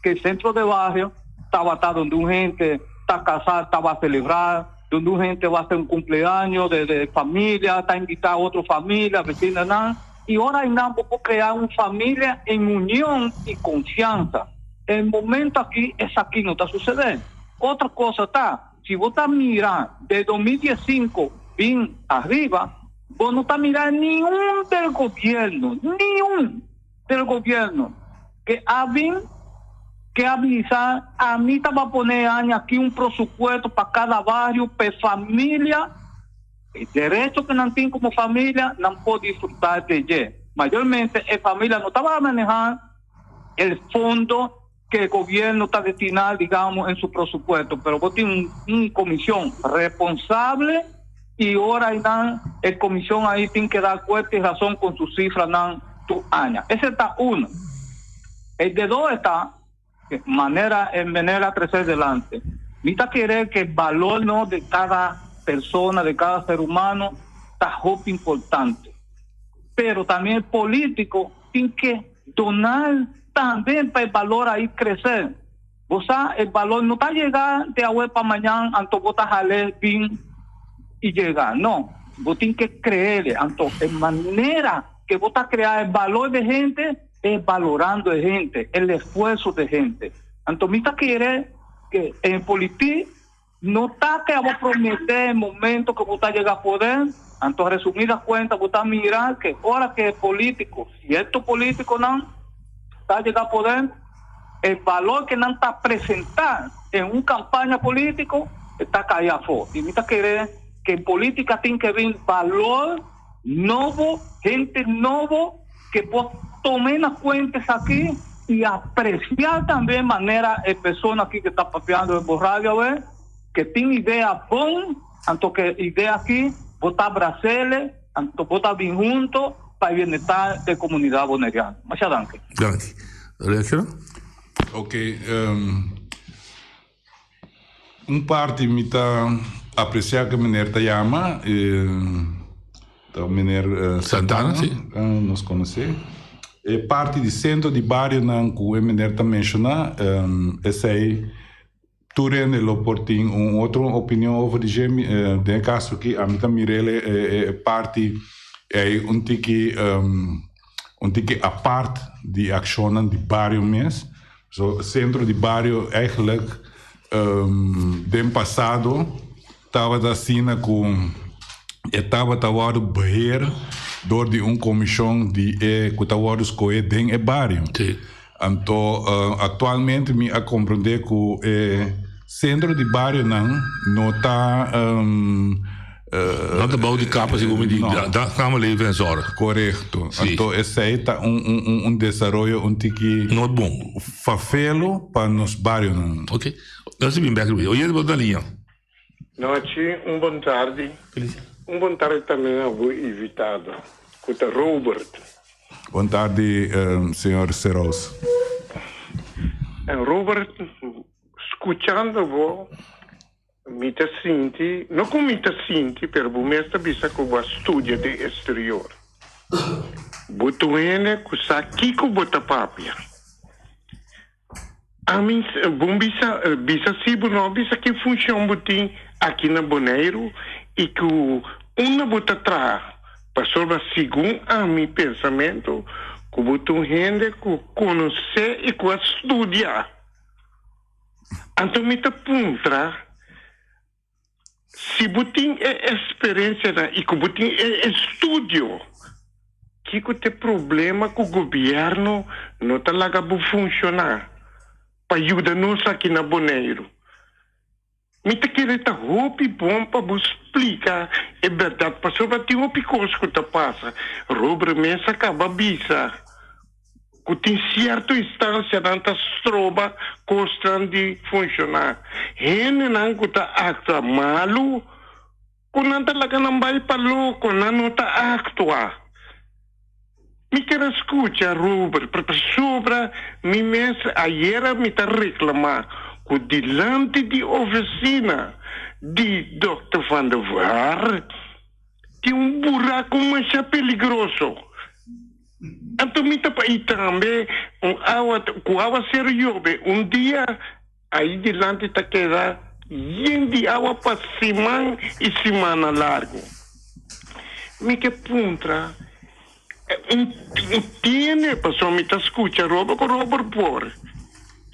que el centro de barrio estaba donde un gente está casada, estaba a celebrar, donde un gente va a hacer un cumpleaños de, de familia, está invitada a otra familia, vecina, nada. Y ahora en puede crear una familia en unión y confianza. El momento aquí es aquí no está sucediendo. Otra cosa está, si vos estás mirando de 2015 bien arriba, vos no estás mirando ni un del gobierno, ni un del gobierno que ha que avisar, a mí te va a poner año aquí un presupuesto para cada barrio, para familia, el derecho que no tienen como familia, no puede disfrutar de ella. Mayormente, la familia no estaba a manejar. el fondo que el gobierno está destinado, digamos, en su presupuesto, pero vos tienes una comisión responsable y ahora ahí dan, el comisión ahí tiene que dar cuenta y razón con sus cifras dan tu año. Ese está uno. El de dos está que manera en manera crecer delante. Mita quiere que el valor no de cada persona, de cada ser humano, está muy importante. Pero también el político tiene que donar también para el valor ahí crecer. O sea, el valor no está llegando de hoy para mañana, antes vos jale bien y llegar. No, vos tienes que creerle. Entonces, en manera que vos estás creando el valor de gente, es valorando de gente, el esfuerzo de gente. Entonces, mita quiere que en política no está que vos prometer el momento que vos estás llegando a poder. Entonces, resumidas cuentas, vos estás mirar que ahora que el político, cierto político no está llegando a poder, el valor que no está presentar en una campaña política está caído afuera. Y mita quiere que en política tiene que ver valor nuevo, gente nuevo, que vos tomen las cuentas aquí y apreciar también manera de persona aquí que está papeando en radio, a ver, que tiene idea bon, anto que idea aquí, votar Brasil, anto votar bien junto para el bienestar de comunidad boneriana. Muchas gracias. Dank. Reacciona? Ok. Un parti mi ta aprecia cu meneer ta yama, ta meneer Santana, si. Nos conoce. E parti di centro di barionan cu e meneer ta menciona, esey tur hende lo por tin un otro opinion over di dje. Den e caso aki ami ta mir'el e parti ey un tiki un tiki apart di accionnan di bario mes. So centro di bario eigenlijk den pasado tabata asina cu e tabata wordo beheer door di un comision di e cu ta wordo scohe den e bario. Anto actualmente mi a comprende cu e centro di barionan no ta No ta bou di kapa segun mi di da samenleving en zorg. Korekto. Si. Anto esei ta un un un un desaroyo un tiki No bon. Fafelo pa nos barionan. Ok. Nos ta bin bek riba. Oyente bo ta na liña. Nochi, un bon tardi. Un bon tardi tambe na bo invitado, ku ta Robert. Bon tardi, señor Serous. Robert, skuchando bo, Mi ta sinti, no ku mi ta sinti, pero bo mes ta bisa ku bo a studia den exterior. Bo ta un hende ku sa kiko bo ta papia. Ami, bo bisa, bisa si bo no a bisa ki funshon bo tin aki na Boneiru i ku unda bo ta traha, pasobra segun ami pensamentu ku bo ta un hende ku konosé i ku a studia. Anto mi ta puntra, si bo tin e eksperensianan i ku bo tin e estudio, kiko ta e problema ku gobièrnu no ta laga bo funshoná pa yuda nos aki na Boneiru? Mi ta kere ta hopi bon pa bo splika e bèrdat pasobra tin hopi kos ku ta pasa. Robert mes a kaba bisa ku tin sierto instansianan ta stroba kosnan di funshoná. Hendenan ku ta aktua malu ku nan ta laga nan bai pa loko, nan no ta aktua. Mi ker a skucha Robert pasobra mi mes ayera mi ta reklamá ku dilanti di ofisina di Dòkter Van der Vaart tin un buraku masha peligroso. Anto mi ta pa i tambe un awa ku awaseru yobe un dia ayi dilanti ta keda yen di awa pa siman i simana largu. Mi ke puntra un tiene pasobra mi ta skucha Robert ku Robert por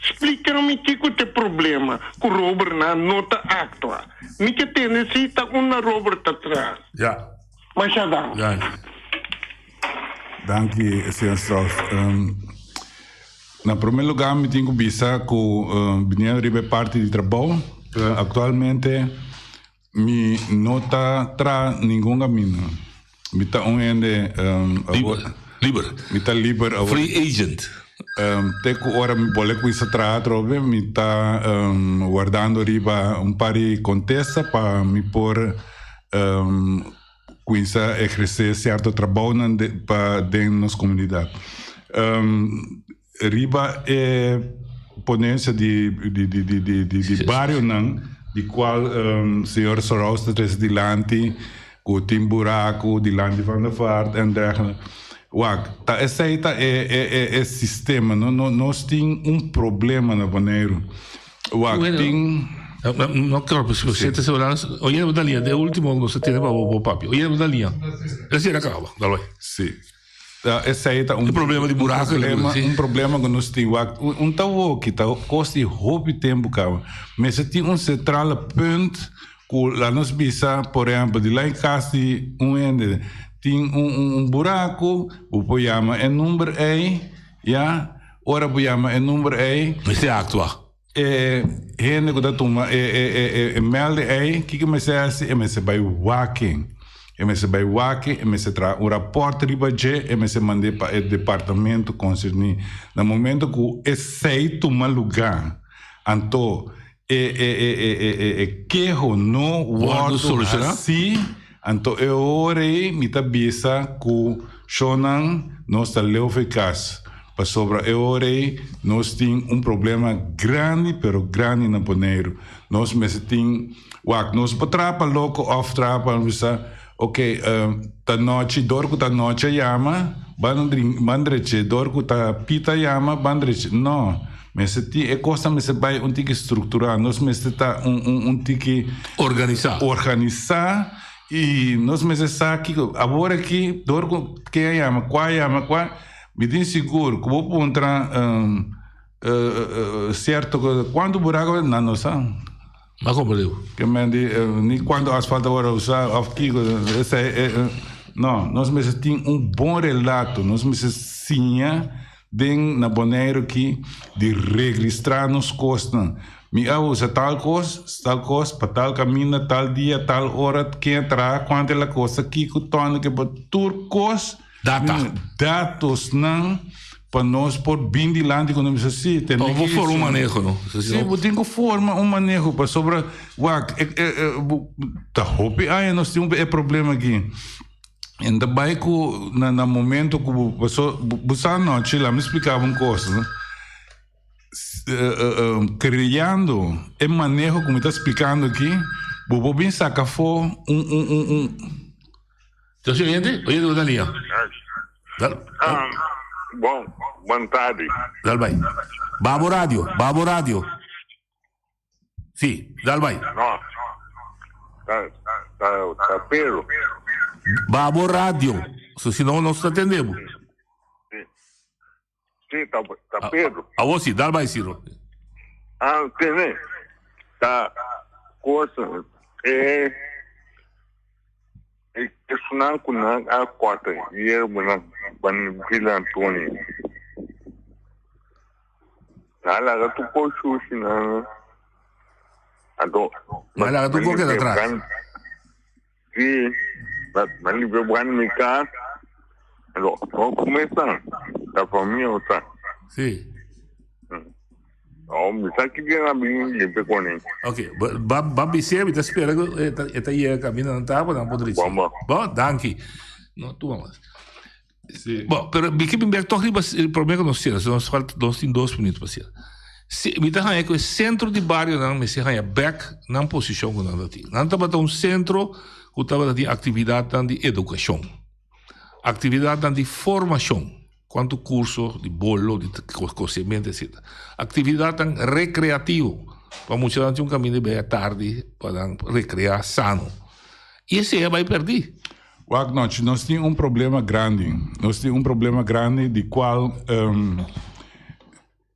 splika mi kiko ta e problema ku Robert nan no ta aktua. Mi ke tende si ta unda Robert ta traha. Ya. Masha danki. Danki. Danki señor Strauss. Na prome lugar mi tin ku bisa ku biniendo riba e parti di trabou aktualmente Mi no ta tra ningun camino. Mi ta un hende Liber. Mi ta liber awor. Free agent. Um, te ku ora mi bole kuisa traha atrobe, mi ta um, wardando riba un par di kontesta pa mi por um, kuinsa ehersé sierto trabounan de, pa den nos komunidat. Um, riba e ponensia di, di, di, di, di, di, di barionan, di kual um, señor Soraus ta trese dilanti, ku tin buraku dilanti Van der Vaart en dergelijke. Wak, ta esei ta e, e, e, e sistema. No, no, nos tin un problema na Boneiru. Wak, Bueno, tin... No, no, no creo, pues, pues, siete semanas. Oye, una línea, de último no se tiene para vos, papi. Oye, una línea. Ese era acaba, dale. Sí. Ta, esei ta un problema di buraku, un problema, sí. un problema ku nos tin. Wak, un, un tawoki ta kosti hopi tempu kaba. Mester tin un centrale punt ku la nos bisa, por ehempel, di la e kas di un hende tin un, un, un buraku, bo por yama e number ei, ya. Ora bo yama e number ei, Mester aktua. E hende ku ta tuma e e e e e mèlde ei, kiko mester hasi? E mester bai wak-en. E mester bai wak-en, e mester traha un rapòrt riba dje, e mester mand'é pa e departamento konserní. Na momento ku esei tuma lugá, anto e e e e e e e keho no Wòrdu wòrdu solushoná? hasí, anto e ora ei mi ta bisa ku shownan nos ta leu for e kas. Pasobra e ora ei nos tin un problema grandi pero grandi na Boneiru. Nos mester tin, wak, nos por traha pa loko of traha pa bisa, ok, ta nochi, dor ku ta nochi a yama, ban ban dreche, dor ku ta pita yama, ban dreche. No, mester tin, e kosnan mester bai un tiki strukturá, nos mester ta un un un tiki. Organisá. Organisá i nos mester sa kiko, awor aki dor ku ken a yama, kua a yama, kua. Mi tin sigur ku bo puntra sierto kuantu buraku nan no sa. Ma komo diu? Ke men di ni kuantu asfalto a wòrdu usá òf kiko esei no nos mester tin un bon relato nos mester siña den na Boneiru aki di registrá nos kosnan mi a usa tal kos tal kos pa tal kaminda tal dia tal ora ken a traha kuantu el a kosta kiko tòne ke tur kos. Data. Datosnan pa nos por bin dilanti ku nos bisa si tene Bo ki forma un maneho no? Si bo tin ku forma un maneho pasobra wak e e ta hopi aña nos tin e problema aki en ta bai ku na na momento ku bo paso bo sa anochi laga mi splika bo un kos Creando e maneho ku mi ta splikando aki, bo por bin saka afó un un un un. Entonces oyente, oyente bo ta liña. Dal. Bon, bon tardi. Dal bai. Babo radio, babo radio. Sí, dal bai. No, ta, ta, ta Pedro. Babo radio. So, si no, nos ta tende bo. Sí, ta, ta Pedro. Awor sí, dal bai, Ciro. Ah, tene. Ta cosa. Eh, e esnan ku nan a kòrta yerbanan ban Villa Antonio. Nan a laga tur kos shushi nan. Anto, Nan a laga tur kos keda atras. Sí, nan limpia brand mi cas. Anto, no kumesa, ta famia o sa. Sí. No, mi sa ki dia nan bin limpia kone. Ok, ba ba bisé, mi ta spera ku e ta e ta yega kaminda nan ta pa nan por drechi. Bon, bon. Bon, danki. No tuma mas. Sí. Bon, pero mi ke bin bek tòg riba e promé ku nos sera, si nos falta nos tin dos minuut pa sera. Si, mi ta haña ku e sentro di barionan mester haña bek nan posishon ku nan ta tin. Nan tabata un sentro ku tabata tin aktividatnan di edukashon, aktividatnan di formashon, kuantu kurso di bolo, di kosementu etsetera. Aktividatnan rekreativo, pa muchanan tin un kaminda di bai atardi pa nan rekreá sano. I esei a bai pèrdí. Wak nochi, nos tin un problema grandi. Nos tin un problema grandi di kual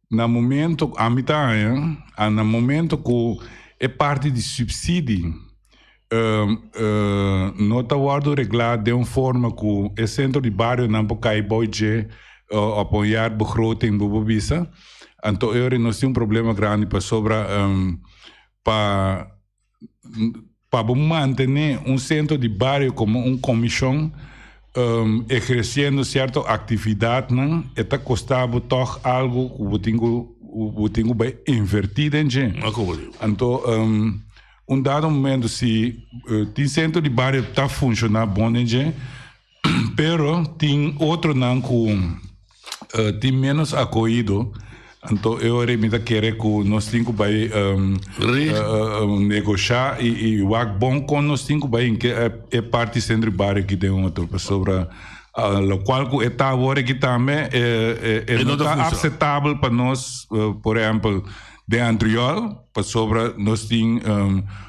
na momento, ami ta haña, na momento ku e parti di subsidi no ta wòrdu reglá den un forma ku e sentro di barionan por kai bou dje op un jaarbegroting bo por bisa, anto e ora nos tin un problema grandi pasobra pa Pa bo mantené un sentro di bario komo un komishon, Eherciendo cierto actividadnan e ta costa bo toch algo cu bo tin cu bo tin cu bay inverti den dje. Anto un dado momento si tin centro di bario ta funciona bon den dje pero tin otronan cu tin menos acohido anto e ora mi ta kere cu nos tin cu bay negosha y wak bon con nos tin cu bay hinca e parti centro di bario aki den otro pasobra locual cu e ta awor aki tambe e no ta aceptabel pa nos por ehempel den Antriol pasobra nos tin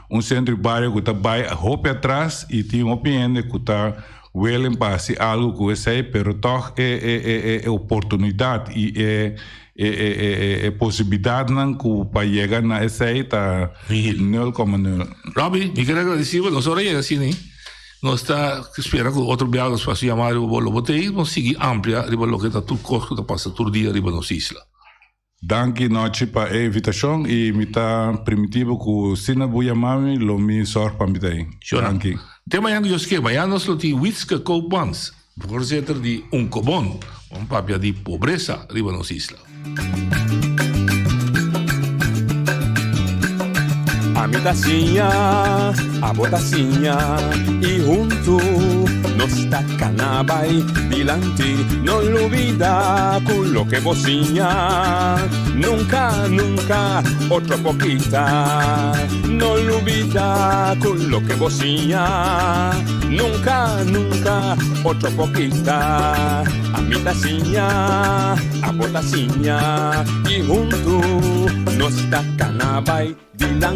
un centro di bario cu ta bay hopi atras y tin hopi hende cu ta Willing pa hasi algu ku esei, pero tòg e e e e e oportunidat i e e e e e e posibilidatnan ku pa yega na esei ta nul koma nul. Robby, mi ker agradeci bo, nos ora yega asina, nos ta spera ku otro biaha nos por hasi yamada riba bo, lo bo ta ei, nos sigui amplia riba loke ta tur kos ku ta pasa tur dia riba nos isla. Danki Nochi pa e invitashon i mi ta primiti bo ku si na bo yama mi lo mi sòrg pa mi ta ei. Danki. Te mañan Dios ke, mañan nos lo tin Wietske Koopmans, voorzitter di Unkobon, un papia di pobresa riba nos isla. Ami ta siña, abo ta siña y huntu nos ta cana bay dilanti. No lubida cu loke bo siña nunca, nunca otro por kita. No lubida cu loke bo siña nunca, nunca otro por kita. Ami ta siña, abo ta siña y huntu nos ta cana bay dilanti.